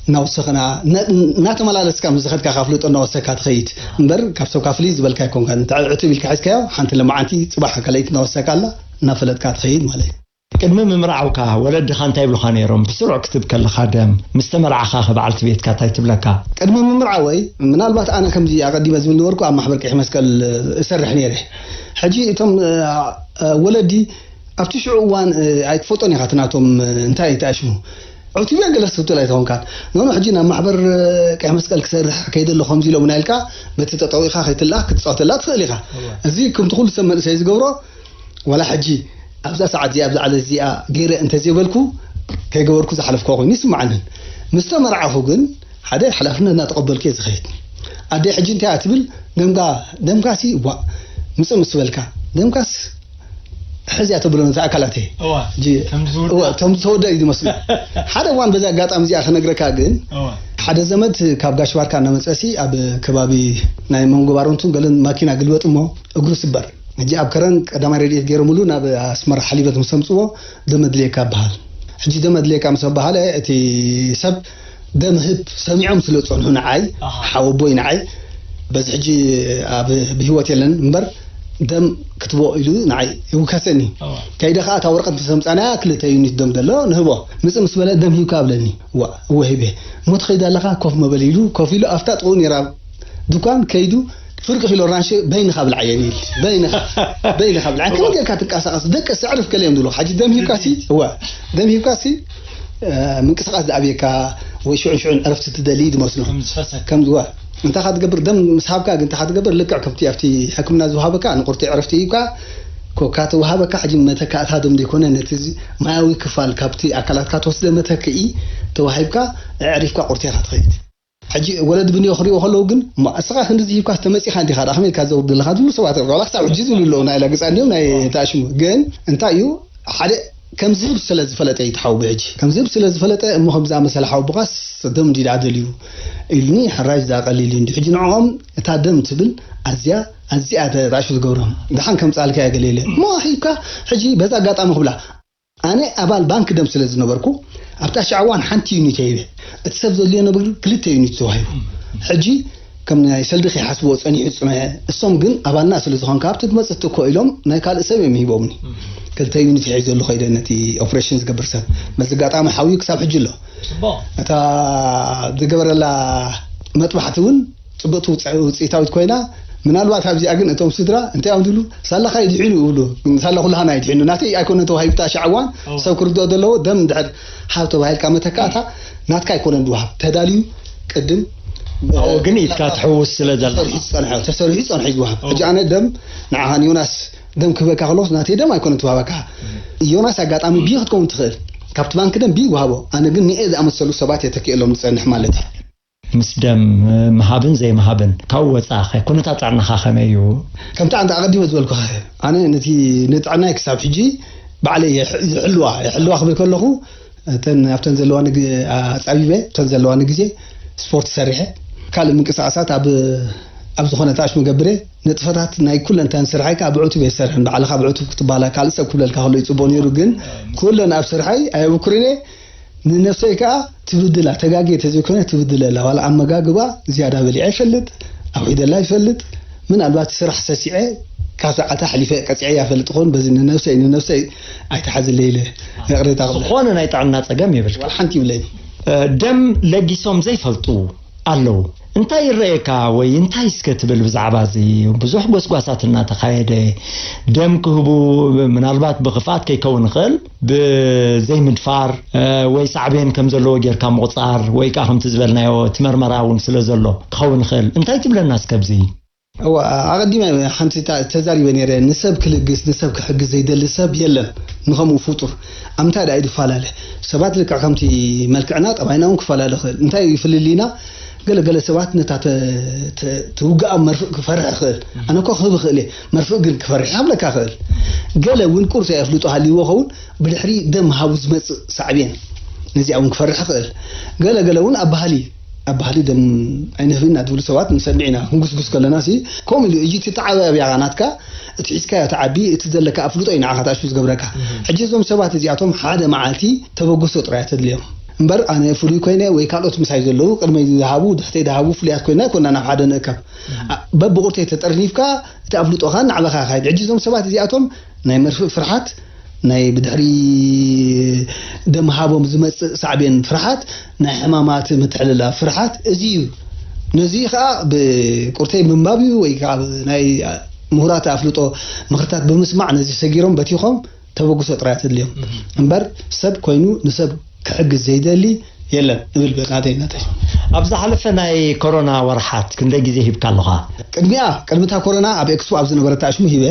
እናወሰኽና፣ ነ-፣ እናተመላለስካ ምስ ዝኸድካ ኣፍልጦ እናወሰካ ትኸይድ እምበር፣ ካብ ሰብካ ፍልይ ዝበልካ ኣይኮንካን። እንታይ ዕትብ ኢልካ ሒዝካዮ፣ ሓንቲ ለማዓንቲ ጽባሕ ካልኣይቲ እናወሰካ ኣላ፣ እናፈለጥካ ትኸይድ ማለት እዩ። ቅድሚ ምምርዓውካ ወለድኻ እንታይ ይብሉኻ ነይሮም? ብስሩዕ ክትብ ከለኻ ደም፣ ምስ ተመርዓኻ ኸ በዓልቲ ቤትካ እንታይ ትብለካ? ቅድሚ ምምርዓወይ፣ ምናልባት ኣነ ከምዚ ኣቐዲመ ዝብል ነበርኩ፣ ኣብ ማሕበር ቀይሕ መስቀል እሰርሕ ነይረ። ሕጂ እቶም፣ እ፣ እ፣ ወለዲ ኣብቲ ሽዑ እዋን፣ እ፣ ኣይትፈልጦን ኢኻ እቲ ናቶም፣ እ፣ እንታይ እቲ ኣሽሙ። ዕቱብያ ገለ ክትብል ኣይትኾንካን። ኖኖ፣ ሕጂ ናብ ማሕበር፣ እ፣ ቀይሕ መስቀል ክሰርሕ ከይደ ኣለኹ ከምዚ ኢሎምና ኢልካ በቲ ጠጠው ኢኻ ከይትለኣኽ ክትጻወተላ ትኽእል ኢኻ። እወ። እዚ ከምቲ ኩሉ ሰብ መንእሰይ ዝገብሮ፣ ዋላ ሕጂ ኣብዛ ሰዓት እዚኣ፣ ኣብዛ ዕለት እዚኣ ገይረ እንተዘይበልኩ፣ ከይገበርኩ ዝሓለፍኩ ኮይኑ ይስምዓንን። ምስ ተመርዓኹ ግን ሓደ ሓላፍነት እናተቐበልኩ እየ ዝኸይድ። ኣደይ ሕጂ እንታይ እያ ትብል? ደምካ፣ ደምካሲ ዋ፣ ምጽእ ምስ በልካ፣ ደምካስ ሕዝያ ተብሎ ነቲ ኣካላተይ። እዋ፣ ሕጂ፣ ከም ዝውዳእ። እዋ፣ ከም ዝተወደአ እዩ ዝመስሉ። ሓደ እዋን በዚ ኣጋጣሚ እዚኣ ክነግረካ ግን፣ እዋ። ሓደ ዘመድ ካብ ጋሽ ባርካ እናመጸሲ ኣብ ከባቢ ናይ መንጎ ባረንቱን ገለን ማኪና ግልበጥ እሞ እግሩ ስበር። ሕጂ ኣብ ከረን ቀዳማይ ረድኤት ገይሮምሉ ናብ ኣስመራ ሓሊበት ምስ ኣምጽዎ ደም ኣድልየካ በሃል። ሕጂ ደም ኣድልየካ ምስ ኣበሃለ እቲ ሰብ ደም ህብ ሰሚዖም ስለ ዝጸንሑ ንዓይ፣ ኣሃ። ሓወቦይ ንዓይ፣ በዚ ሕጂ ኣብ፣ ብህይወት የለን እምበር ደም ክትቦ ኢሉ ንዓይ ይውከሰኒ። እዋ። ከይደ ከኣ እታ ወረቐት ምስ ኣምጻናያ ክልተ ዩኒት ደም ዘሎ ንህቦ። ምጽእ ምስ በለ ደም ሂብካ ኣብለኒ። ዋ፣ እወ ሂበ። እሞ ትኸይድ ኣለኻ ኮፍ መበል ኢሉ ኮፍ ኢሉ ኣብታ ጥቕኡ ነይራ ድኳን ከይዱ ፍርቂ ኪሎ ራንሺ በይንኻ ብልዓየን ኢል። በይንኻ፣ በይንኻ ብልዓየን። ከመይ ጌርካ ትንቀሳቐስ? ደቂ ኣዕርፍ ገለ እዮም ዝብሉ። ሕጂ ደም ሂብካሲ፣ እዋ፣ ደም ሂብካሲ፣ እ፣ ምንቅስቓስ ዝኣብየካ ወይ ሽዑን ሽዑን ዕረፍቲ ትደሊ ዝመስሉ። ከም ዝፈሰካ። ከም ዝዋ-፣ እንታይ ኢኻ ትገብር? ደም ምስ ሃብካ ግን እንታይ ኢኻ ትገብር? ልክዕ ከምቲ ኣብቲ ሕክምና ዝወሃበካ ንቁርቲ ዕረፍቲ ሂብካ፣ ኮካ ተወሃበካ። ሕጂ መተካእታ ደም ዘይኮነ ነቲ እዚ ማያዊ ክፋል ካብቲ ኣካላትካ ትወስደ መተክኢ ተዋሂብካ፣ ኣዕሪፍካ ቁርቲ ኢኻ ትኸይድ። ሕጂ ወለዲ ብንዮ ክሪእዎ ከለዉ ግን፣ "እሞ እስኻ ክንድዚ ሂብካስ ተመጺኻ እንዲኻ ደኣ ከመይ ኢልካ ዘውርድ ዘለኻ?" ዝብሉ ሰባት ኣለዉ። ዋላ ክሳብ ሕጂ ዝብሉ ኣለዉ፣ ናይ ላግጻ እንድዮም ናይ ተኣሽሙ። ግን እንታይ እዩ፣ ሓደ ከም ዝህብ ስለ ዝፈለጠ እዩ እቲ ሓወቦይ ሕጂ። ከም ዝህብ ስለ ዝፈለጠ፣ "እሞ ከምዚ ዝኣመሰለ ሓወቦኻስ ደም እንድዩ ደኣ ደልዩ?" ኢሉኒ፣ ሕራይ ዝኣ ቀሊል እዩ እንድዩ። ሕጂ ንዕኦም እታ ደም ትብል ኣዝያ፣ ኣዝያ እያ ተጣሽፉ ዝገብሮም። ደሓን ከምጽኣልካ እየ ገለ ኢለ። "እሞ ሂብካ?" ሕጂ በዛ ኣጋጣሚ ክብላ፣ ኣነ ኣባል ባንክ ደም ስለ ዝነበርኩ፣ ኣብታ ሽዓ እዋን ሓንቲ ዩኒት እየ ሂበ። እቲ ሰብ ዘድልዮ ነበር ክልተ ዩኒት ተዋሂቡ። ሕጂ ከም ናይ ሰልዲ ከይሓስብዎ ጸኒሑ ዝጽንሐ፣ እሶም ግን ኣባልና ስለ ዝኾንካ ኣብቲ ትመጽእ ትኮ ኢሎም ናይ ካልእ ሰብ እዮም ሂቦምኒ። ክልተ ዩኒት ሒዘ ዘለኹ ከይደ ነቲ ኦፕሬሽን ዝገብር ሰብ። በዚ ኣጋጣሚ ሓውዩ ክሳብ ሕጂ ኣሎ። ጽቡቕ። እታ ዝገበረላ መጥባሕቲ እውን ጽብቕቲ ውጽ-፣ ውጽኢታዊት ኮይና፣ ምናልባት ኣብዚኣ ግን እቶም ስድራ እንታይ እዮም ዝብሉ? "ሳላኻ ይድሒኑ" ይብሉ። ሳላ ኩላህና ይድሒኑ። ናተይ ኣይኮነን ተዋሂብታ ሽዓ እዋን፣ እዎ። ሰብ ክርድኦ ዘለዎ ደም እንድሕር ሃብ ተባሂልካ መተካእታ ናትካ ኣይኮነን ዝወሃብ። ተዳልዩ ቅድም፣ ኣብኡ ግን ኢድካ ትሕውስ ስለ ዘለኻ። ተሰሪሑ ዝጸንሐ፣ ተሰሪሑ ዝጸንሐ እዩ ዝወሃብ። እዎ። ሕጂ ኣነ ደም ንዓኻ ንዮናስ ደም ክህበካ ከለኹስ ናተይ ደም ኣይኮነን ትወሃበካ። ዮናስ ኣጋጣሚ ቢ ክትከውን ትኽእል። ካብቲ ባንክ ደም ቢ ይወሃቦ። ኣነ ግን ንኤ ዝኣመሰሉ ሰባት እየ ተኪኤሎም ዝጸንሕ ማለት እዩ። ምስ ደም ምሃብን ዘይምሃብን ካብኡ ወጻእኸ ኩነታት ጥዕናኻ ከመይ እዩ? ከምቲ ኣንታ ኣቐዲመ ዝበልኩኻ፣ ኣነ ነቲ ንጥዕናይ ክሳብ ሕጂ ባዕለይ ይሕ-፣ ይሕልዋ፣ ይሕልዋ ክብል ከለኹ፣ እተን ኣብተን ዘለዋኒ ግ-፣ ኣጻቢበ፣ እተን ዘለዋኒ ግዜ ስፖርት ሰሪሐ፣ ካልእ ምንቅስቓሳት ኣብ፣ ኣብ ዝኾነ ታሽ መገብረ፣ ንጥፈታት ናይ ኩለን እተን ስርሓይ ከኣ ብዕቱብ እየ ዝሰርሐን። ባዕልኻ ብዕቱብ ክትበሃላ ካልእ ሰብ ክብለልካ ከሎ ይጽቡቕ ነይሩ፣ ግን ኩለን ኣብ ስርሓይ ኣየብኩርን እየ። ንነብሰይ ከኣ ትብድላ፣ ተጋግየ ተዘይኮነ ትብድለላ። ዋላ ኣመጋግባ ዝያዳ በሊዐ ይፈልጥ፣ ኣውሒደላ ይፈልጥ። ምናልባት ስራሕ ሰሲዐ ካብ ሰዓት ኣሕሊፈ ቀጺዐያ ይፈልጥ ይኸውን። በዚ ንነብሰይ፣ ንነብሰይ ኣይትሓዝለይ ኢለ ይቕሬታ ክብለካ። ዝኾነ ናይ ጥዕና ጸገም የብልካ። ዋላ ሓንቲ ይብለኒ። እ፣ ደም ለጊሶም ዘይፈልጡ ኣለዉ። እንታይ ይረኣየካ ወይ እንታይ እስከ ትብል ብዛዕባ እዚ? ብዙሕ ጎስጓሳት እናተኻየደ፣ ደም ክህቡ ምናልባት ብኽፍኣት ከይከውን ይኽእል፣ ብዘይምድፋር፣ እ፣ ወይ ሳዕቤን ከም ዘለዎ ጌርካ ምቑጻር፣ ወይ ከኣ ከምቲ ዝበልናዮ እቲ መርመራ እውን ስለ ዘሎ ክኸውን ይኽእል። እንታይ ትብለና እስከ ኣብዚ? እዋ፣ ኣቐዲመ ሓንቲ ታ-፣ ተዛሪበ ነይረ። ንሰብ ክልግስ፣ ንሰብ ክሕግዝ ዘይደሊ ሰብ የለን። ንኸምኡ ፍጡር። ኣብ ምንታይ ደኣ እዩ ዝፈላለ? ሰባት ልክዕ ከምቲ መልክዕና፣ ጠባይና እውን ክፈላለ ይኽእል። እንታይ እዩ ፍልልይና? ገለ ገለ ሰባት ነታ ተ-፣ ተ-፣ ትውግኣ መርፍእ ክፈርሕ ይኽእል። ኣነ እኮ ክህብ ይኽእል እየ፣ መርፍእ ግን ክፈርሕ ይሃብለካ ይኽእል። ገለ እውን ቁርሲ ኣፍልጦ ሃልይዎ ኸውን፣ ብድሕሪ ደም ሃቡ ዝመጽእ ሳዕቤን። ነዚኣ እውን ክፈርሕ ይኽእል። ገለ ገለ እውን ኣብ ባህሊ ኣብ ባህሊ ደም ኣይንህብና ዝብሉ ሰባት ንሰምዕ ኢና። ክንጉስጉስ ከለና ሲ ከምኡ ኢሉ እጂ እቲ ተዓባብያ ናትካ እቲ ሒዝካዮ ተዓቢ እቲ ዘለካ ኣፍልጦ እዩ ንዓኻ ተኣሽሙ ዝገብረካ። ሕጂ እዞም ሰባት እዚኣቶም ሓደ መዓልቲ ተበግሶ ጥራይ ተድልዮም እምበር ኣነ ፍሉይ ኮይነ ወይ ካልኦት ምሳይ ዘለዉ ቅድመይ ዝሃቡ ድሕተይ ዝሃቡ ፍሉያት ኮይና ኣይኮና ናብ ሓደ ንእከብ። በብቑርተይ ተጠርኒፍካ እቲ ኣፍልጦኻ ናዕበኻ ይኸይድ። ሕጂ እዞም ሰባት እዚኣቶም ናይ መርፍእ ፍርሓት ናይ ብድሕሪ ደም ሃቦም ዝመጽእ ሳዕቤን ፍርሓት፣ ናይ ሕማማት ምትሕልላፍ ፍርሓት እዚ እዩ። ነዚ ከዓ ብቁርተይ ምንባብ እዩ ወይ ከዓ ናይ ምሁራት ኣፍልጦ ምኽርታት ብምስማዕ ነዚ ሰጊሮም በቲኾም ተበግሶ ጥራይ ተድልዮም እምበር ሰብ ኮይኑ ንሰብ ክሕግዝ ዘይደሊ የለን እብል ብናተይ ናተይ። ኣብ ዝሓለፈ ናይ ኮሮና ወርሓት ክንደይ ግዜ ሂብካ ኣለኻ? ቅድሚኣ ቅድሚ እታ ኮሮና ኣብ ኤክስፖ ኣብ ዝነበረታ ሽሙ ሂበ።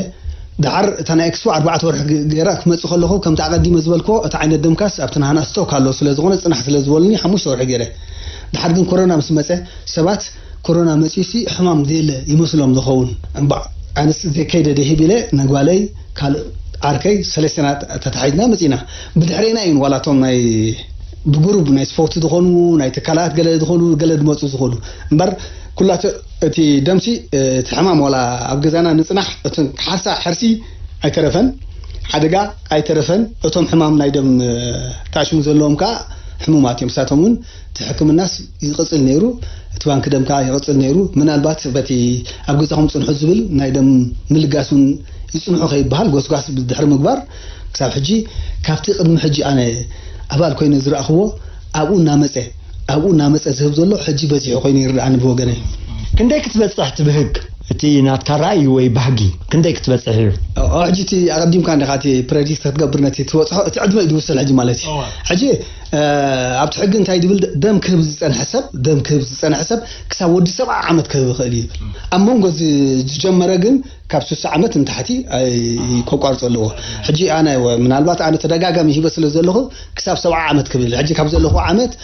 ደሓር እታ ናይ ኤክስፖ ኣርባዕተ ወርሒ ገይራ ክመጽእ ከለኹ ከምቲ ኣቐዲመ ዝበልክዎ እቲ ዓይነት ደምካስ ኣብቲ ናህና ስቶክ ኣሎ ስለ ዝኾነ ጽናሕ ስለ ዝበሉኒ ሓሙሽተ ወርሒ ገይረ። ደሓር ግን ኮሮና ምስ መጸ ሰባት ኮሮና መጺኡሲ ሕማም ዘየለ ይመስሎም ዝኸውን። እምባእ ኣነስ ዘይከይደ ደሂብ ኢለ ነጓለይ ካልእ ዓርከይ ሰለስትና ተታሒዝና መጺና። ብድሕሬና እዩን ዋላ እቶም ናይ ብጉሩብ ናይ ስፖርት ዝኾኑ ናይ ትካላት ገለ ዝኾኑ ገለ ዝመፁ ዝኾኑ እምበር ኩላተ እቲ ደምሲ እቲ ሕማም ዋላ ኣብ ገዛና ንፅናሕ እቲ ሓርሳ ሕርሲ ኣይተረፈን ሓደጋ ኣይተረፈን እቶም ሕማም ናይ ደም ታሽሙ ዘለዎም ከዓ ሕሙማት እዮም እሳቶም እውን እቲ ሕክምናስ ይቕፅል ነይሩ እቲ ባንክ ደም ከዓ ይቕፅል ነይሩ ምናልባት በቲ ኣብ ገዛኹም ፅንሑ ዝብል ናይ ደም ምልጋስ እውን ይፅንሑ ከይበሃል ጎስጓስ ድሕሪ ምግባር ክሳብ ሕጂ ካብቲ ቅድሚ ሕጂ ኣነ ኣባል ኮይነ ዝረኣኽዎ ኣብኡ እናመፀ ኣብኡ እናመፀ ዝህብ ዘሎ ሕጂ በዚሑ ኮይኑ ይረኣኒ ብወገነይ። ክንደይ ክትበፅሕ ትብህግ እቲ ናትካ ራእይ ወይ ባህጊ ክንደይ ክትበፅሕ እዩ? ሕጂ እቲ ኣቀዲምካ እንዲኻ እቲ ፕረዲክት ክትገብር ነቲ ትበፅሖ እቲ ዕድመ እዩ ዝውስን ሕጂ ማለት እዩ። ሕጂ ኣብቲ ሕጊ እንታይ ድብል ደም ክህብ ዝፀንሐ ሰብ ደም ክህብ ዝፀንሐ ሰብ ክሳብ ወዲ ሰብዓ ዓመት ክህብ ይኽእል እዩ። ኣብ መንጎ ዝጀመረ ግን ካብ ስሳ ዓመት ንታሕቲ ከቋርፆ ኣለዎ። ሕጂ ኣነ ምናልባት ኣነ ተደጋጋሚ ሂበ ስለ ዘለኹ ክሳብ ሰብዓ ዓመት ክብል ሕጂ ካብ ዘለኹ ዓመት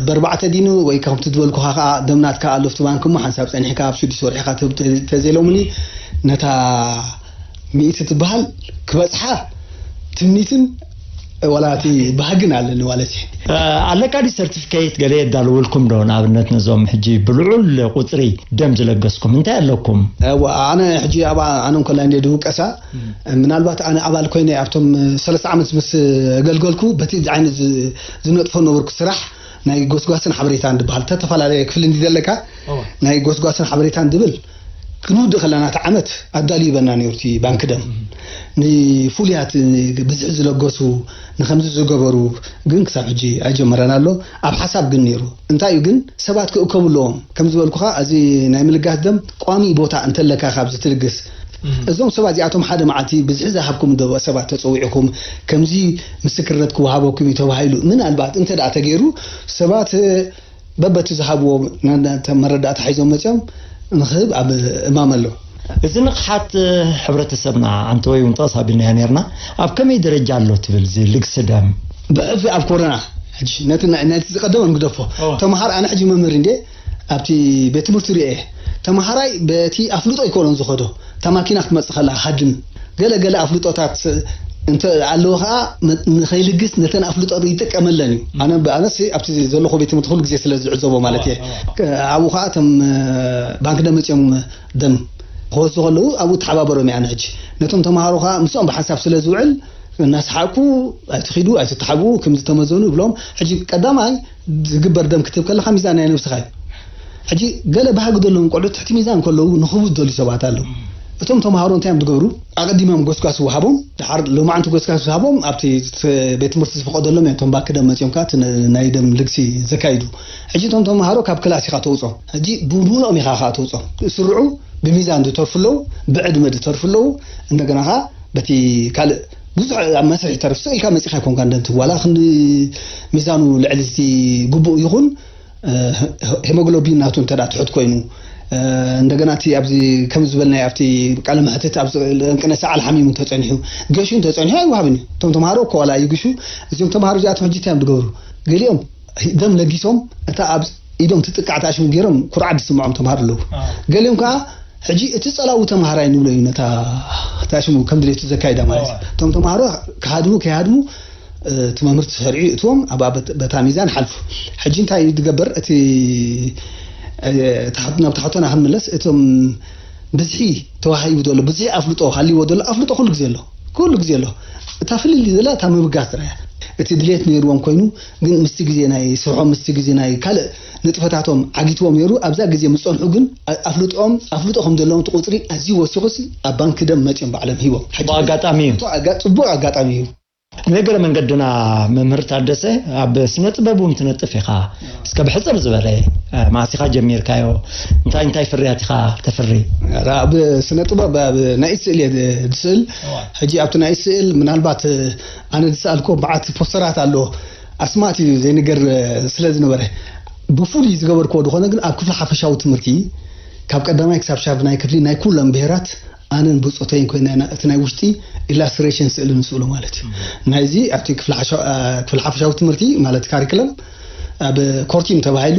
በርባዕተ ዲኑ ወይ ከምቲ ዝበልኩኻ ከዓ ደምናትካ ኣሎ ፍቲ ባንክ እሞ ሓንሳብ ፀኒሕካ ኣብ ሽዱሽተ ወርሒኻ ተዘይሎምኒ ነታ ሚእቲ ትበሃል ክበፅሓ ትምኒትን ዋላ እቲ ባህግን ኣለኒ ማለት እዩ። ኣለካ ዲ ሰርቲፊኬት ገለ የዳልውልኩም ዶ ንኣብነት ነዞም ሕጂ ብልዑል ቁፅሪ ደም ዝለገስኩም እንታይ ኣለኩም? ኣነ ሕጂ ኣብ ኣነ እንከላ እንደ ድውቀሳ ምናልባት ኣነ ኣባል ኮይነ ኣብቶም ሰለስተ ዓመት ምስ ኣገልገልኩ በቲ ዓይነት ዝነጥፎ ነበርኩ ስራሕ ናይ ጎስጓስን ሓበሬታን ዝበሃል ተተፈላለየ ክፍሊ እንዲ ዘለካ ናይ ጎስጓስን ሓበሬታን ዝብል ክንውድእ ከለና እቲ ዓመት ኣዳልዩ ይበና ነይሩ እቲ ባንክ ደም ንፉሉያት ብዝሒ ዝለገሱ ንከምዚ ዝገበሩ ግን ክሳብ ሕጂ ኣይጀመረን ኣሎ ኣብ ሓሳብ ግን ነይሩ እንታይ እዩ ግን ሰባት ክእከቡ ኣለዎም ከም ዝበልኩኻ እዚ ናይ ምልጋስ ደም ቋሚ ቦታ እንተለካ ካብዚ ትልግስ እዞም ሰባት እዚኣቶም ሓደ መዓልቲ ብዝሒ ዝሃብኩም ዶ ሰባት ተፀዊዕኩም ከምዚ ምስክርነት ክወሃበኩም እዩ ተባሂሉ ምናልባት እንተ ደኣ ተገይሩ ሰባት በበቲ ዝሃብዎ መረዳእታ ሒዞም መፅኦም ንክህብ ኣብ እማም ኣሎ። እዚ ንቕሓት ሕብረተሰብና ኣንተወይ እውን ጠቕስ ኣቢልናዮ ነርና ኣብ ከመይ ደረጃ ኣሎ ትብል እዚ ልግሲ ደም? ብሕፊ ኣብ ኮረና ሕጂ ነቲ ናይ- ነቲ ዝቀደመ ንግደፎ ተምሃር ኣነ ሕጂ መምህር እንዴ ኣብቲ ቤት ትምህርቲ ርኤ ተምሃራይ በቲ ኣፍልጦ ኣይኮኖን ዝኸዶ እታ ማኪና ክትመፅእ ከላ ሃድም ገለ ገለ ኣፍልጦታት እንተ ኣለዎ ከዓ ንኸይልግስ ነተን ኣፍልጦ ይጥቀመለን እዩ ኣነ ኣነስ ኣብቲ ዘለኹ ቤት ትምህርቲ ኩሉ ግዜ ስለ ዝዕዘቦ ማለት እየ ኣብኡ ከዓ እቶም ባንክ ደም መፅኦም ደም ክወስዱ ከለዉ ኣብኡ ተሓባበሮም እያ ሕጂ ነቶም ተምሃሮ ከዓ ምስኦም ብሓንሳብ ስለ ዝውዕል እናሰሓቅኩ ኣይትኺዱ ኣይትተሓብኡ ከምዚ ተመዘኑ እብሎም ሕጂ ቀዳማይ ዝግበር ደም ክትህብ ከለካ ሚዛን ናይ ነብስኻ እዩ ሕጂ ገለ ባህጊ ዘለዎም ቆልዑ ትሕቲ ሚዛን ከለዉ ንኽቡ ዝደልዩ ሰባት ኣለዉ እቶም ተምሃሮ እንታይ እዮም ዝገብሩ ኣቐዲሞም ጎስጓስ ዝወሃቦም ድሓር ሎማዓንቲ ጎስጓስ ዝሃቦም ኣብቲ ቤት ትምህርቲ ዝፈቀደሎም እዮም እቶም ባኪ ደም መፂኦም ከዓ ናይ ደም ልግሲ ዘካይዱ ሕጂ እቶም ተምሃሮ ካብ ክላስ ኢኻ ተውፅኦም ሕጂ ብሙሉኦም ኢኻ ከዓ ተውፅኦም ስርዑ ብሚዛን ዝተርፉ ኣለዉ ብዕድመ ዝተርፉ ኣለዉ እንደገና ከዓ በቲ ካልእ ብዙሕ ኣብ መስርሕ ይተርፍ ስቕ ኢልካ መፂኻ ኣይኮንካ እንደንት ዋላ ክንዲ ሚዛኑ ልዕሊ እቲ ግቡእ ይኹን ሄሞግሎቢን ናቱ እንተ ትሑት ኮይኑ እንደገና እቲ ኣብዚ ከም ዝበልናዮ ኣብቲ ቃለ መሕትት ኣብዚ እንቅነ ሰዓል ሓሚሙ እንተፀኒሑ ገሹ እንተፀኒሑ ኣይወሃብን እዩ እቶም ተምሃሮ እኮ ዋላ ይግሹ እዚኦም ተምሃሮ እዚኣቶም ሕጂ እንታይ እዮም ዝገብሩ ገሊኦም ደም ለጊሶም እታ ኣብ ኢዶም ትጥቃዕ ተኣሽሙ ገይሮም ኩርዓት ዝስምዖም ተምሃሮ ኣለዉ ገሊኦም ከዓ ሕጂ እቲ ጸላዊ ተምሃራይ ንብሎ እዩ ነታ ተኣሽሙ ከም ድሌቱ ዘካይዳ ማለት እዩ እቶም ተምሃሮ ክሃድሙ ከይሃድሙ እቲ መምህር ተሰሪዑ እትዎም ኣብ በታ ሚዛን ሓልፉ። ሕጂ እንታይ እዩ ዝገበር? እቲ ናብ ትሓቶና ክንምለስ፣ እቶም ብዝሒ ተዋሂቡ ዘሎ፣ ብዝሒ ኣፍልጦ ሃልይዎ ዘሎ ኣፍልጦ ኩሉ ግዜ ኣሎ፣ ኩሉ ግዜ ኣሎ። እታ ፍልልይ ዘላ እታ ምብጋስ ጥራይ እያ። እቲ ድሌት ነይርዎም ኮይኑ ግን ምስቲ ግዜ ናይ ስርሖም፣ ምስቲ ግዜ ናይ ካልእ ንጥፈታቶም ዓጊትዎም ነይሩ። ኣብዛ ግዜ ምስ ጸንሑ ግን ኣፍልጦም ኣፍልጦ ከም ዘለዎም እቲ ቁጽሪ ኣዝዩ ወሲኹሲ ኣብ ባንኪ ደም መጺኦም ባዕሎም ሂቦም። ኣጋጣሚ እዩ። ጽቡቕ ኣጋጣሚ እዩ። ንእግረ መንገድና መምህር ታደሰ፣ ኣብ ስነ ጥበብ እውን ትነጥፍ ኢኻ። እስከ ብሕፅር ዝበለ፣ ማእሲኻ ጀሚርካዮ፣ እንታይ እንታይ ፍርያት ኢኻ ተፍሪ? ኣብ ስነ ጥበብ ኣብ ናይ ስእል እየ ዝስእል። ሕጂ ኣብቲ ናይ ስእል ምናልባት ኣነ ዝሰኣልኮ በዓት ፖስተራት ኣሎ፣ ኣስማት እዩ ዘይንገር ስለ ዝነበረ ብፍሉይ ዝገበርክዎ ዝኾነ ግን ኣብ ክፍሊ ሓፈሻዊ ትምህርቲ ካብ ቀዳማይ ክሳብ ሻብናይ ክፍሊ ናይ ኩሎም ብሄራት ኣነን ብፆተይን ኮይና እቲ ናይ ውሽጢ ኢላስትሬሽን ስእሊ ንስእሉ ማለት እዩ። ናይዚ ኣብቲ ክፍሊ ሓፈሻዊ ትምህርቲ ማለት ካሪክለም ኣብ ኮርቲም ተባሂሉ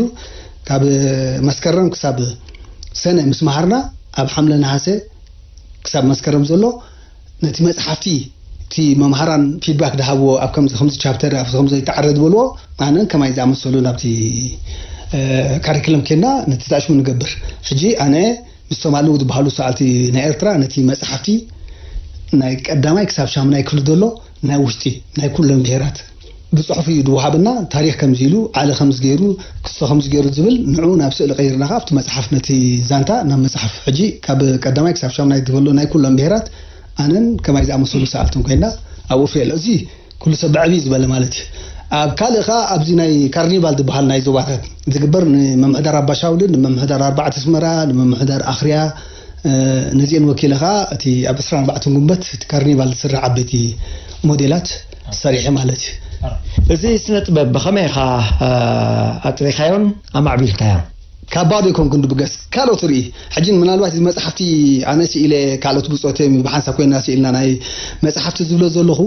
ካብ መስከረም ክሳብ ሰነ ምስ መሃርና ኣብ ሓምለ ነሃሰ ክሳብ መስከረም ዘሎ ነቲ መፅሓፍቲ እቲ መምሃራን ፊድባክ ዝሃብዎ ኣብ ከምዚ ከምዚ ቻፕተር ኣብ ከምዚ ይተዓረድ ዝበልዎ ኣነን ከማይ ዝኣመሰሉ ናብቲ ካሪክለም ኬና ነቲ ዝኣሽሙ ንገብር። ሕጂ ኣነ ምስቶም ኣለዉ ዝበሃሉ ሰኣልቲ ናይ ኤርትራ ነቲ መፅሓፍቲ ናይ ቀዳማይ ክሳብ ሻምናይ ክፍሊ ዘሎ ናይ ውሽጢ ናይ ኩለን ብሄራት ብፅሑፍ እዩ ዝወሃበና። ታሪኽ ከምዚ ኢሉ ዓሊ ከምዚ ገይሩ ክስቶ ከምዚ ገይሩ ዝብል ንዑ ናብ ስእሊ ቀይርና ከዓ ኣብቲ መፅሓፍ ነቲ ዛንታ ናብ መፅሓፍ ሕጂ ካብ ቀዳማይ ክሳብ ሻምናይ ዝበሎ ናይ ኩለን ብሄራት ኣነን ከማይ ዝኣመሰሉ ሰኣልትን ኮይና ኣብኡ ፍሬ ኣሎ እዚ ኩሉ ሰብ ብዕብይ ዝበለ ማለት እዩ። ኣብ ካልእ ከዓ ኣብዚ ናይ ካርኒቫል ዝበሃል ናይ ዞባታት ዝግበር ንምምሕዳር ኣባሻውልን ንምምሕዳር ኣርባዕተ ኣስመራ ንምምሕዳር ኣኽርያ ነዚአን ወኪለ ከዓ እቲ ኣብ ዕስራን ኣርባዕተን ጉንበት እቲ ካርኒቫል ዝስራሕ ዓበይቲ ሞዴላት ሰሪሐ ማለት እዩ። እዚ ስነ ጥበብ ብኸመይ ኢኻ ኣጥሪኻዮን ኣማዕቢልካዮን? ካብ ባዶ ይኮንኩ ንድብገስ ካልኦት ርኢ ሕጂ ምናልባት እዚ መፅሓፍቲ ኣነ ስኢለ ካልኦት ብፆት እዮም ብሓንሳብ ኮይና ስኢልና ናይ መፅሓፍቲ ዝብሎ ዘለኹ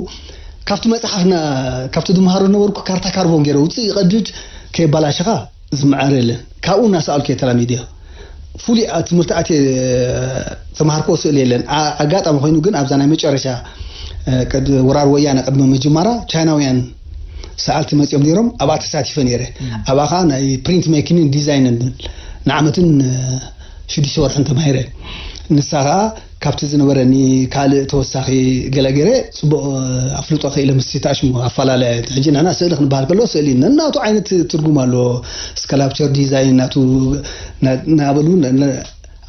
ካብቲ መፅሓፍና ካብቲ ዝመሃሮ ነበርኩ ካርታ ካርቦን ገይረ ውፅእ ይቐድድ ከየባላሸኻ ዝምዕር የለን። ካብኡ እናሰኣልኩ እየ ተላሚድዮ። ፍሉይ ትምህርቲ ኣትየ ተማሃርክዎ ስእሊ የለን። ኣጋጣሚ ኮይኑ ግን ኣብዛ ናይ መጨረሻ ወራር ወያነ ቅድሚ ምጅማራ ቻይናውያን ሰኣልቲ መፂኦም ነይሮም ኣብኣ ተሳቲፈ ነይረ። ኣብኣ ከዓ ናይ ፕሪንት ሜኪንን ዲዛይንን ንዓመትን ሽዱሽተ ወርሕን ተማሂረ። ንሳ ከዓ ካብቲ ዝነበረኒ ካልእ ተወሳኺ ገለ ገይረ ፅቡቕ ኣፍልጦ ክኢለ ምስቲ ታሽሙ ኣፈላለያ። ሕጂ ንሕና ስእሊ ክንበሃል ከሎ ስእሊ ነናቱ ዓይነት ትርጉም ኣለዎ። ስካላፕቸር ዲዛይን ናቱ ናበሉ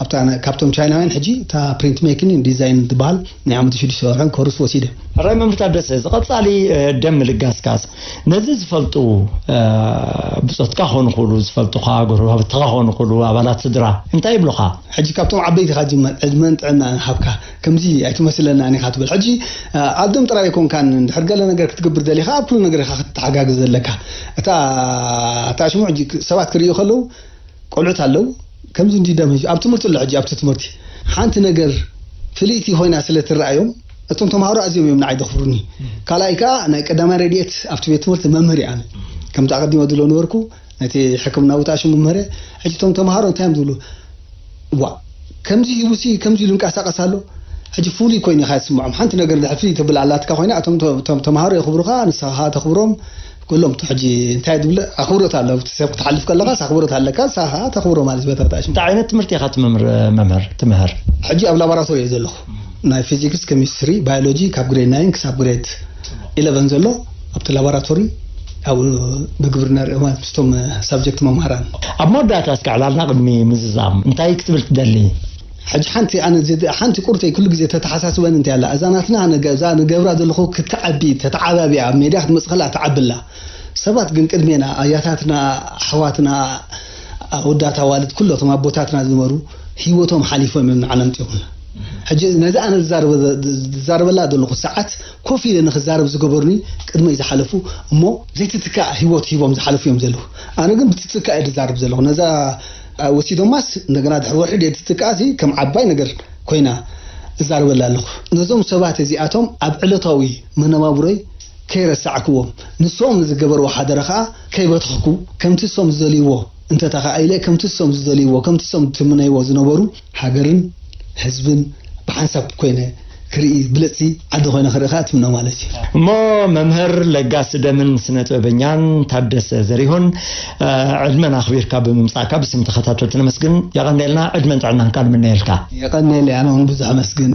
ኣብታ ካብቶም ቻይናውያን ሕጂ እታ ፕሪንት ሜኪንግ ዲዛይን ትበሃል ናይ ዓመት ሽዱሽተ ወርሕን ኮርስ ወሲደ። ሕራይ መምህር ታደሰ፣ እዚ ቀጻሊ ደም ምልጋስካስ ነዚ ዝፈልጡ ብጾትካ ክኾኑ ይኽእሉ፣ ዝፈልጡኻ፣ ጎረባብትኻ ክኾኑ ይኽእሉ፣ ኣባላት ስድራ እንታይ ይብሉኻ? ሕጂ ካብቶም ዓበይትኻ ጅመር ዕድመን ጥዕናን ይሃብካ። ከምዚ ኣይትመስለናን ኢኻ ትብል። ሕጂ ኣብ ደም ጥራይ ኣይኮንካን፣ እንድሕር ገለ ነገር ክትገብር ደሊኻ ኣብ ኩሉ ነገር ኢኻ ክትተሓጋገዝ ዘለካ። እታ እታ ሽሙ ሕጂ ሰባት ክርእዩ ከለዉ ቆልዑት ኣለዉ ከምዚ እንዲ ደም ኣብ ትምህርቲ ኣሎ። ሕጂ ኣብቲ ትምህርቲ ሓንቲ ነገር ፍልይቲ ኮይና ስለ ትረኣዮም እቶም ተምሃሮ ኣዝዮም እዮም ንዓይ ዘኽብሩኒ። ካልኣይ ከዓ ናይ ቀዳማይ ረድኤት ኣብቲ ቤት ትምህርቲ መምህር እየ ኣነ። ከምቲ ኣቐዲመ ዝብሎ ነበርኩ ነቲ ሕክምናዊ ተኣሽሙ መምህረ። ሕጂ እቶም ተምሃሮ እንታይ እዮም ዝብሉ? ዋ ከምዚ ሂቡሲ ከምዚ ኢሉ እንቀሳቐስ ኣሎ። ሕጂ ፍሉይ ኮይኑ ኢኻ ትስምዖም። ሓንቲ ነገር እንድሕር ፍልይ ተብል ኣላትካ ኮይና እቶም ተምሃሮ የኽብሩኻ፣ ንስኻ ተኽብሮም። ኩሎም ሕጂ እንታይ ዝብል ኣኽብሮት ኣሎ። እቲ ሰብ ክትሓልፍ ከለኻስ ኣኽብሮት ኣለካ፣ ንስኻ ተኽብሮ ማለት በታ ተኣሽሙ። እንታይ ዓይነት ትምህርቲ ኢኻ ትምህር መምህር ትምህር? ሕጂ ኣብ ላቦራቶሪ እየ ዘለኹ። ናይ ፊዚክስ፣ ኬሚስትሪ፣ ባዮሎጂ ካብ ግሬድ ናይን ክሳብ ግሬድ ኢለቨን ዘሎ ኣብቲ ላቦራቶሪ ኣብኡ ብግብሪ ነርኢ ማለት ምስቶም ሳብጀክት መምሃራን። ኣብ መወዳእታ እስከ ዕላልና ቅድሚ ምዝዛም እንታይ ክትብል ትደሊ? ሕጂ ሓንቲ ኣነ ሓንቲ ቁርተይ ኩሉ ግዜ ተተሓሳስበን እንታይ ኣላ እዛ ናትና እዛ ንገብራ ዘለኹ ክትዓቢ ተተዓባቢያ ኣብ ሜድያ ክትመፅእ ከላ ትዓብላ ሰባት ግን ቅድሜና ኣያታትና ኣሕዋትና ኣወዳት ኣዋልድ ኩሎቶም ኣቦታትና ዝነበሩ ሂወቶም ሓሊፎም እዮም ንዓለም ፂኹና። ሕጂ ነዚ ኣነ ዝዛረበላ ዘለኹ ሰዓት ኮፍ ኢለ ንክዛረብ ዝገበሩኒ ቅድመይ ዝሓለፉ እሞ ዘይትትካእ ሂወት ሂቦም ዝሓለፉ እዮም ዘለዉ። ኣነ ግን ብትትካእ እየ ዝዛረብ ዘለኹ። ነዛ ወሲዶማስ እንደገና ድሕሪ ወርሒ ድየ ትትካእ ሲ ከም ዓባይ ነገር ኮይና እዛረበላ ኣለኹ። ነዞም ሰባት እዚኣቶም ኣብ ዕለታዊ መነባብሮይ ከይረሳዕክዎም ንሶም ዝገበርዎ ሓደራ ከዓ ከይበተኽኩ ከምቲ ሶም ዝደልይዎ እንተተኻኢለ ከምቲ ሶም ዝደልይዎ ከምቲ ሶም ዝትምነይዎ ዝነበሩ ሃገርን ህዝብን ብሓንሳብ ኮይነ ክርኢ ብለፅሲ ዓዲ ኮይነ ክርኢ ከዓ ትምነ ማለት እዩ። እሞ መምህር ለጋሲ ደምን ስነ ጥበበኛን ታደሰ ዘሪሁን፣ ዕድመን ኣኽቢርካ ብምምፃእካ ብስም ተኸታተልቲ ነመስግን። የቐንየልና። ዕድመን ጥዕናን ቃል ምነየልካ። የቐንየለይ። ኣነ እውን ብዙሕ ኣመስግን።